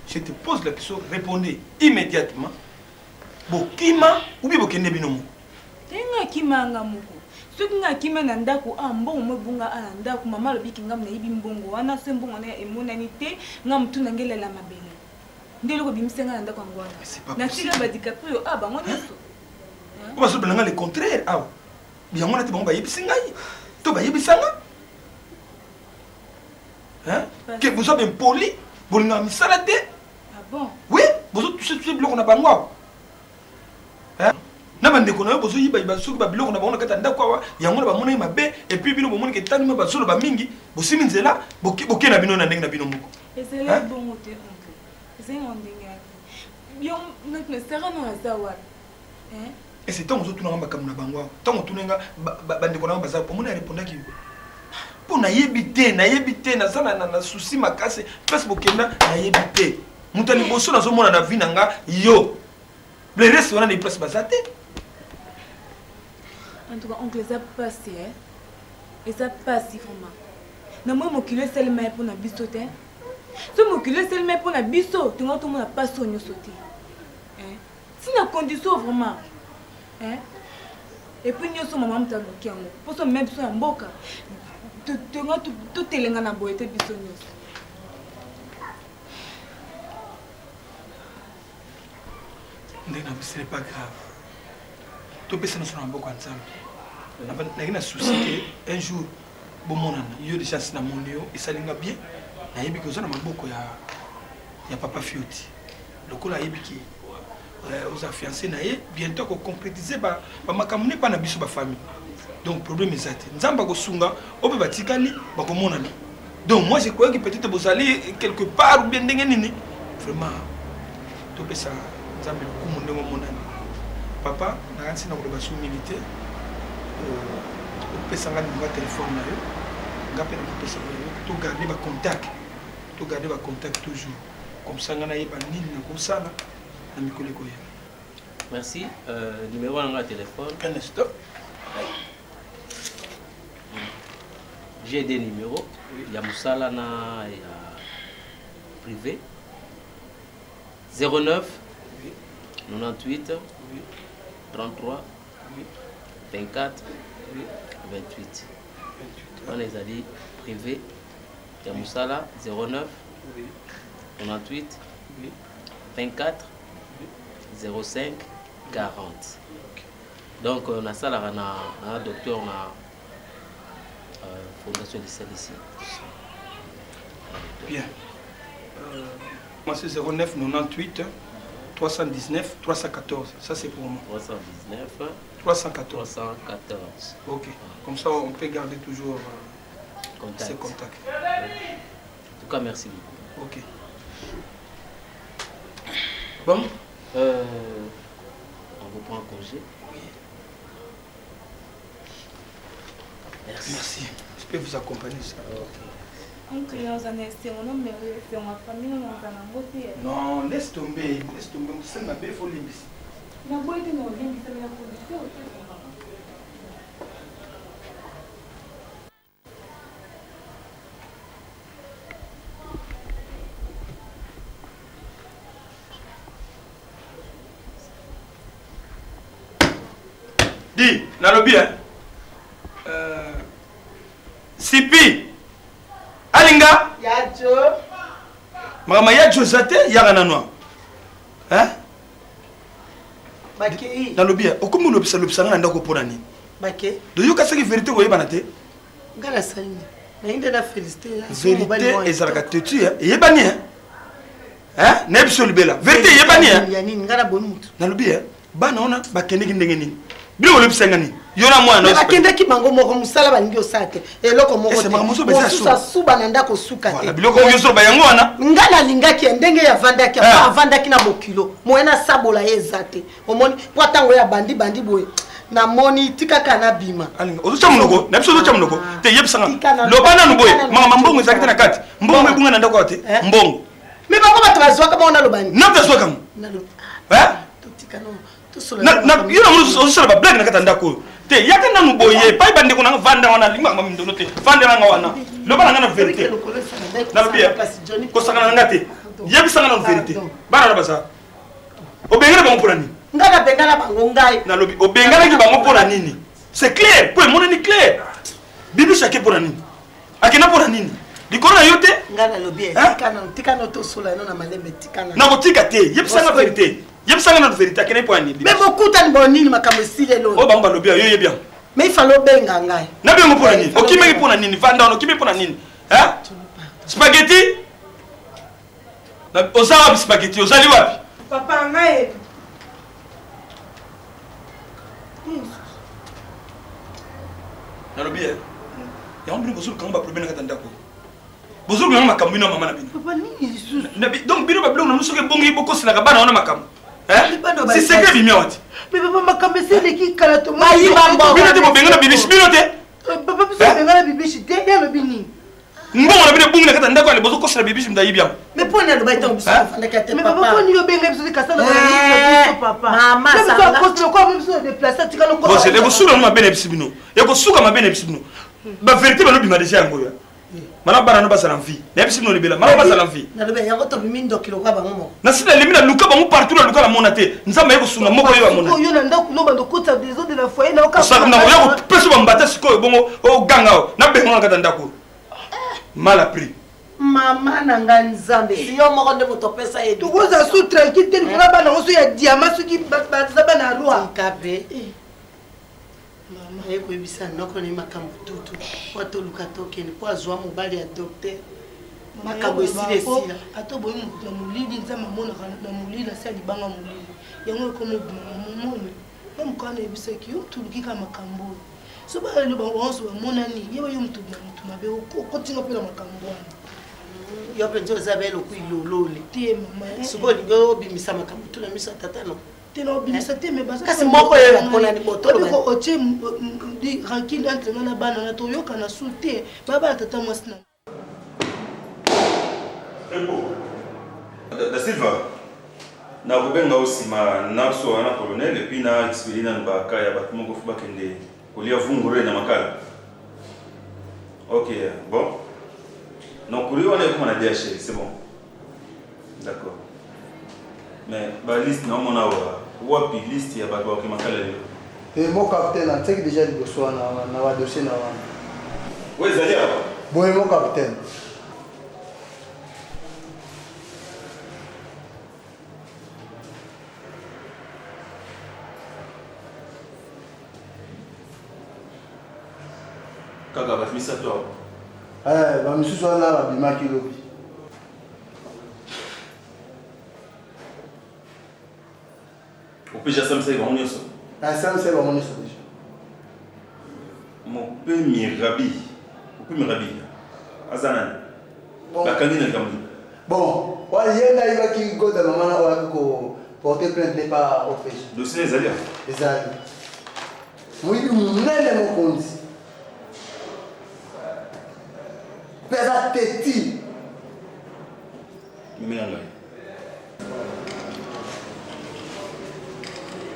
Je te pose la question, répondez immédiatement. Bokima ou bien bokende bino moko? Te nga akima nga moko. Soki nga akima na ndako a ah, mbongo mo ebunga a ah, na ndako mama alobi ki nga nayibi mbongo wana so mbongo wana emonani te nga motu na ngai elala mabele. Nde eloko ebimisa nga na ndako yango wana. Natika ba DiCaprio a ah, bango nyonso. Oyo bazolobela nga le contraire awa. Yango wana te bango bayebisi ngai to bayebisa nga hein que boza b'impoli bolingaka misala te ah bon oui bozo touche touche biloko na bango awa hein na bandeko na yo bozoyibayiba soki babiloko na bango na kati ya ndako awa yango na bamonaki mabe epuis bino bomoni ke ntango bazoloba mingi bosimi nzela boke na bino na ndenge na bino moko ezali bongo te oncle ezali na ndenge ya yo sara no aza wapi Ese ntango ozotuna nga makambo na bango awa ntango otuna nga bandeko na nga baza omoni arepondaki yo mpo nayebi te nayebi te naza na, na, na souci makasi place bokenda nayebi te moto ya liboso nazomona na vie na nga yo le reste wana nayebi place baza te en tout cas oncle eza pasi eh? eza pasi vraiment na moi mokili esalema ye mpo na biso te so mokili esalema ye mpo na biso tonga tomona pasi oyo nyonso te eh? Ti na condition vraiment hein et puis nyoso mama moto aluki yango mposo meme biso ya mboka tonga totelenga na boye te biso nyonso ndenge na ce n'est pas grave topesa nyonso na maboko ya nzambe naki na souci ke un jour bomonana yo deja nsi namoni yo esali nga bien nayebi ke oza na maboko ya, ya papa fioti lokola ayebi ke euh, oza fiancé na ye bientôt ako concrétiser ba makambo ne pa na biso ba famille donc problème eza te nzambe akosunga oyo mpe batikali bakomonana donc moi je croyais que peut-être bozali quelque part ou bien ndenge nini vraiment topesa nzambe lokumu ndenge omonani papa nakanisi na koloba su mingi te euh, opesa nga nimero ya telefone na yo nga mpe nakopesa yo togarde bacontact togarde bacontact toujours Comme ça nga nayeba nini nakosala na mikolo ekoya. Merci. Euh, numéro na nga téléphone. Un instant. J'ai des numéros. Il y a Moussala na il y a privé 09 98 33 24 28 wana ezali privé ya mosala 09 98 24 05 40 donc euh, nasalaka na, na docteur na euh, fondation lisalisi bien euh, moi c'est 09 98 319 314 ça c'est pour moi 319 314 314 ok comme ça on peut garder toujours euh, contact. ces contacts en tout cas merci beaucoup ok bon euh, on vous prend congé oui. Merci. Merci. Je peux vous accompagner ça. Oncle, naza na esengo nomelo esengo ya famille naza nango te. Non, laisse tomber, laisse tomber. Mosali mabe faut limbisa. Naboyi te na olimbisa mais na condition ote. Di, nalobi hein. Euh, Sipi. Alinga. Ya Jo. Makambo ya Jo eza te, yaka nanu. Hein? Bakei. Nalobi hein, okomi olobisa lobisa nga na ndako mpo na nini? Bakei. Doyoka soki verite koyebana te. Nga nasali nini? Naye nde na félicité. Verite ezalaka tetu hein, eyebani hein. Hein? Nayebi so libela. Verite eyebani hein. Ya nini? Nga na bomi mutu. Nalobi hein. Bana wana bakendeki ndenge nini? Bino bolobisa nga nini? Yo na mwana na bakendaki bango moko mosala balingi osala te eloko moko te mosusu asuba na ndako osuka te biloko oyo ozoloba yango wana nga nalingaki ya ndenge ye avandaki eh. avandaki na bokilo moye nasabola ye eza te omoni mpo ntango ye abandi bandi boye namoni tikaka nabima ozotya monoko na biso ozotya monoko ah. te yebisanga loba nanu boye makambo mbongo ezalaki te na kati mbongo ebunga na ndako awa te eh? mbongo me bango bato bazwaka bango naloba nini nani azwaka yango yo nango ozosala bablage na kati ya ndako oyo te yaka nanu boye epai bandeko nanga vanda wana alingi makambo mindono te vandela nga wana loba na nga na verité nalobi kosakana na nga te yebisa nga na verité bana na baza obengana bango mpo na nini ngai nabengana bango ngai nalobi obenganaki bango mpo na nini c'est clair mpo emonani clair bibisake mpo na nini akenda mpo na nini likolo na yo te ngai nalobi eh, tika no tosola no na malembe tika na nakotika te yebisa nga verité yebisa nga na verité akenda mpo ya nini me bokutani bo nini makambo esili eloo oyo bango balobi yo yebi yango mais il fallait obenga ngai nabengo mpo na nini okimaki mpo na nini vanda wana okimaki mpo na nini spaghetti oza wapi spaghetti ozali wapi papa ngai nalobi eh, yango bino bozoluka ngo baproblème na kati ya ndako bozoluka ngo makambo bino ya mama na bino donc bino babiloko na bino soki ebongi bokoselaka bana wana makambo si secret ebimi awa te makambo esi eleki kala bino te bobengana bibishi bino te eh, papa biso bobengana bibishi te ye alobi nini mbongo na bino ebungi na kati ya ndako ya liboso kosela bibishi moto ayibi yango mais mpo nini alobaki ntango biso tofandaki ate mais papa mpo nini obenga biso te kasala biso papa mama biso akosi atika lokola ekosuka no mabe na biso bino ekosuka mabe na biso bino baverité balobima deja yango oyo mana bana no bazala mvi nayebisi bino libela mana bazala mvi yango tobimi ndoki lokola bango moko nasi nalemi naluka bango partout naluka namona te nzambe aye kosunga moko oyo amonayo na ndako no bando kotisa desordre na foyer na oya kopesa bambata sikoyo bongo oganga oyo nabenga na kati ya ndako mal appris mama na ngai nzambe si yo moko nde moto opesa ye tokozala su tranquille te likolo bana yango so ya diama soki baza bana ya roi kabe eh. mama aye koyebisa noko na ye makambo tutu po atoluka tokende po azwa mobali ya docteur makambo esila esila ata oboyi moto na molili nzambe amonaka na molili asi alibanga molili yango ekomi obima momoni na mokana nayebisaki yo toluki kaka makambo oyo so balelo bango banso bamonani yeba yo moto na moto mabe okotinga mpe na makambo wana yo mpenza oza be loku ilolole te mama eh. soki olingi obimisa makambo tu na miso ya tata no te na obimisa te me baza kasi moko oyo aponani botolobiko otie rancune entre nga na bana na toyokana su te babala tata mwasi na Da Silva, nakobenga yo nsima nasola na colonel epuis na expedie nanu baka ya bato moko fo bakende kolia vungure na makala. Ok, bon. Donc courrier wana ekoma na DHL, c'est bon. D'accord. Mais ba liste na omona awa wapi liste ya bato bakoki makala lelo? Te mon capitaine atiaki deja liboso wana na ba dossier na wana. Oyo ezali awa? Boye mon capitaine. Kaka bato misato awa. Eh, ba misusu wana babimaki lobi. Opesi asambisaki bango nyonso? Asambisaki bango nyonso deja. Mopemi Rabi, mopemi Rabi aza nani? Bakangi na likambo nini? Bon, wana ye nde ayibaki gold ya mama na oyo ayaki ko porter plainte ne pa OPG. Dossier ezali awa? Ezali. Moyibi monene mokonzi. Mpe aza teti. Memela ngai.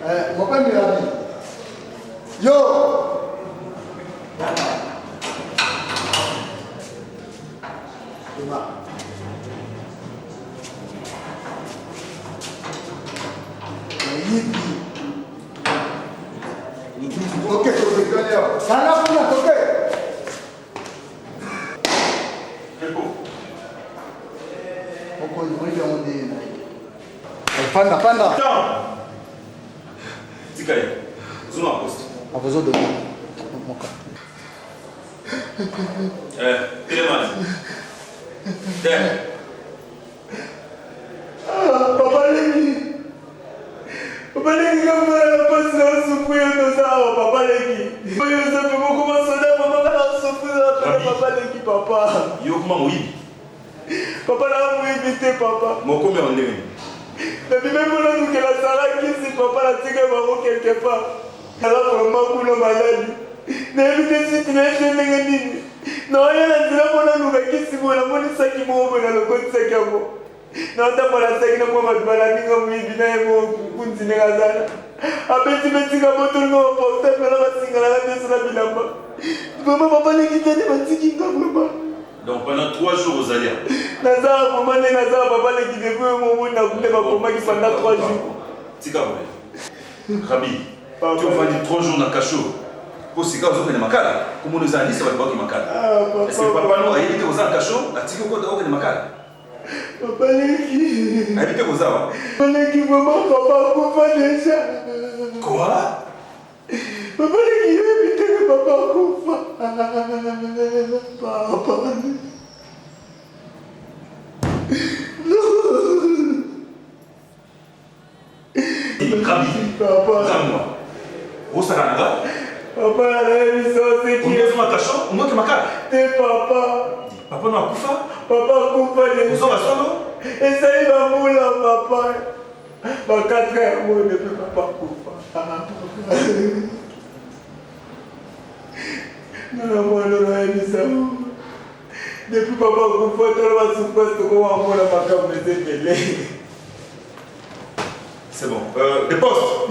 Eh, mopemi rabi. Yo! Dema. Moyibi. Toke, toke. Sana kuna, toke. Mokonzi moyibi yango nde ye na ye. Panda, panda. Tika ye. Zonga poste. Akozo dodo. Moka. Eh, telema. Telema. Ah, papa leki. Papa leki nga mwana na pasi na supu yo toza awa papa leki. Oyo oza pe moko masoda mama nga na supu na pena papa leki papa. Yo kuma moyibi. Papa na moyibi te papa. Mokomi yango ndenge nini? Nabimi mpona lukela Sara kisi papa natika bango quelque part. Naza vraiment kuna maladi. Nayebi te suite na ye ndenge nini. Naoya na nzela mpo naluka kisi boye namoni saki moko boye nalokotisaki yango. Naotambola saki na mwa bato balandi nga moyibi na ye moko kunzi ndenge azala. Abeti-beti nga botoli nga baportable na basinga na nga nyonso na bilamba. Vraiment papa leki te nde batiki nga vraiment. Donc pendant 3 jours ozali awa. Naza vraiment nde naza papa leki depuis oyo momoni na nde bakomaki pendant 3 jours. Tika boye. Rabi, tu ofandi 3 jours na cachot. Po sika ozokende makala, komona eza alisa bato baoke makala. Ah, Est-ce que papa no ayebi te oza na cachot, atiki okota okende makala? Papa leki. Ayebi te koza wa? Papa leki vraiment papa akufa déjà. Quoi? Papa leki yoyebi te ke papa akufa. Papa. Rabi. Papa. Zamwa. Osaka na nga? Papa nayebisa oseki. Ozonga cachot, omoki makala. Te papa. Papa no akufa? Papa akufa déjà. Ozonga solo? Esali bambula papa. Ba 4 ans yango depuis papa akufa. Nana mwana nayebisa depuis papa akufa tala basouffrance tokoma mona makambo eza ebele. C'est bon. Euh, des postes.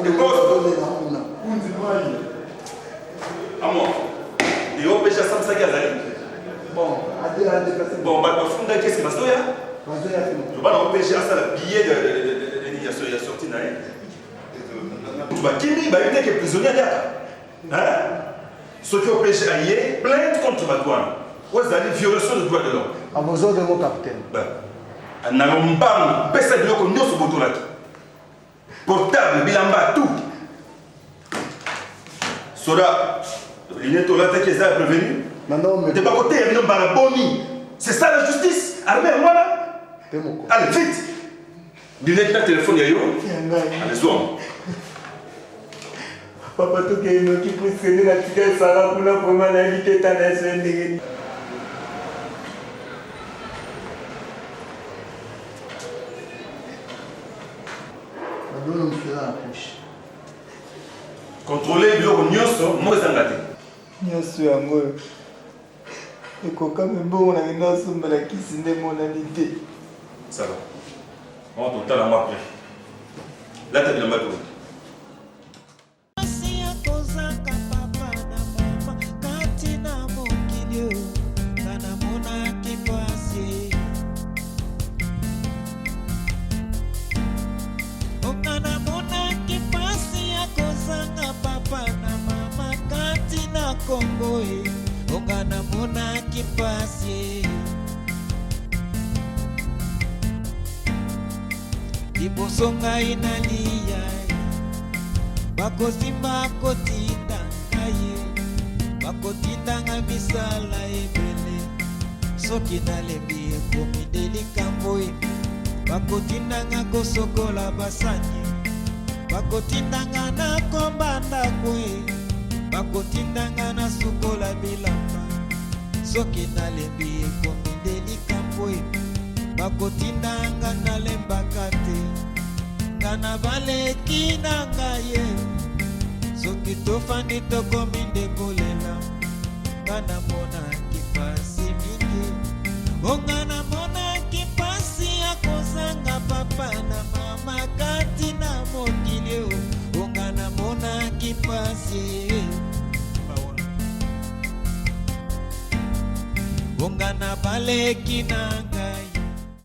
Des postes. Amo. Et on pêche à Samsaki Azali. Bon, Bon, bah, bafunda qu'est-ce que bazoya? Loba na OPG asala billet de de de ya sortie na ye. Bakimi bayebi te ke prisonnier aliaka. Hein? Soki OPG aye plainte contre bato wana. Oyo ezali violation de droit de l'homme. À vos ordres, mon capitaine. Na lombango pesa biloko nyonso botolaki. Portable, bilamba, tout. Soda, lunette olataki eza ya prévenu. Te bakoteya bino mbala boni. C'est ça la justice. Armée yango wana. Allez, vite. Lunette na téléphone ya yo. Allez, zwa. Papa tokei noki puiske nde natika esala kuna vraimen nayebi te eta na yeso ye ndenge nini. Badono mosusu eza na poche. Contrôler biloko nyonso moko ezanga te. Nyonso yango oyo ekokami mbongo na kenda osombela kisi nde emonani te. Ça va. On totala yango après. Lata bilamba to. Pasi ya kozanga papa na mama kati na mokili oyo nga namonaki pasi. Kongo e, onga namonaki mpasi e. Liboso ngai nalia e, bakosimba kotinda ngai e, bakotinda ngai misala ebele. Soki nalembi ekomi nde likambo e, bakotinda nga kosokola basani, bakotinda nga nakomba ndako e, bakotinda nga nasukola bilamba. Soki nalembi ekomi nde likambo e, bakotinda nga nalembaka te, nga na baleki na ngai ye. Soki tofandi tokomi nde kolela, nga namonaki mpasi mingi, o nga namonaki mpasi ya kozanga papa na mama kati na mokili o, o nga namonaki mpasi, o nga na baleki na.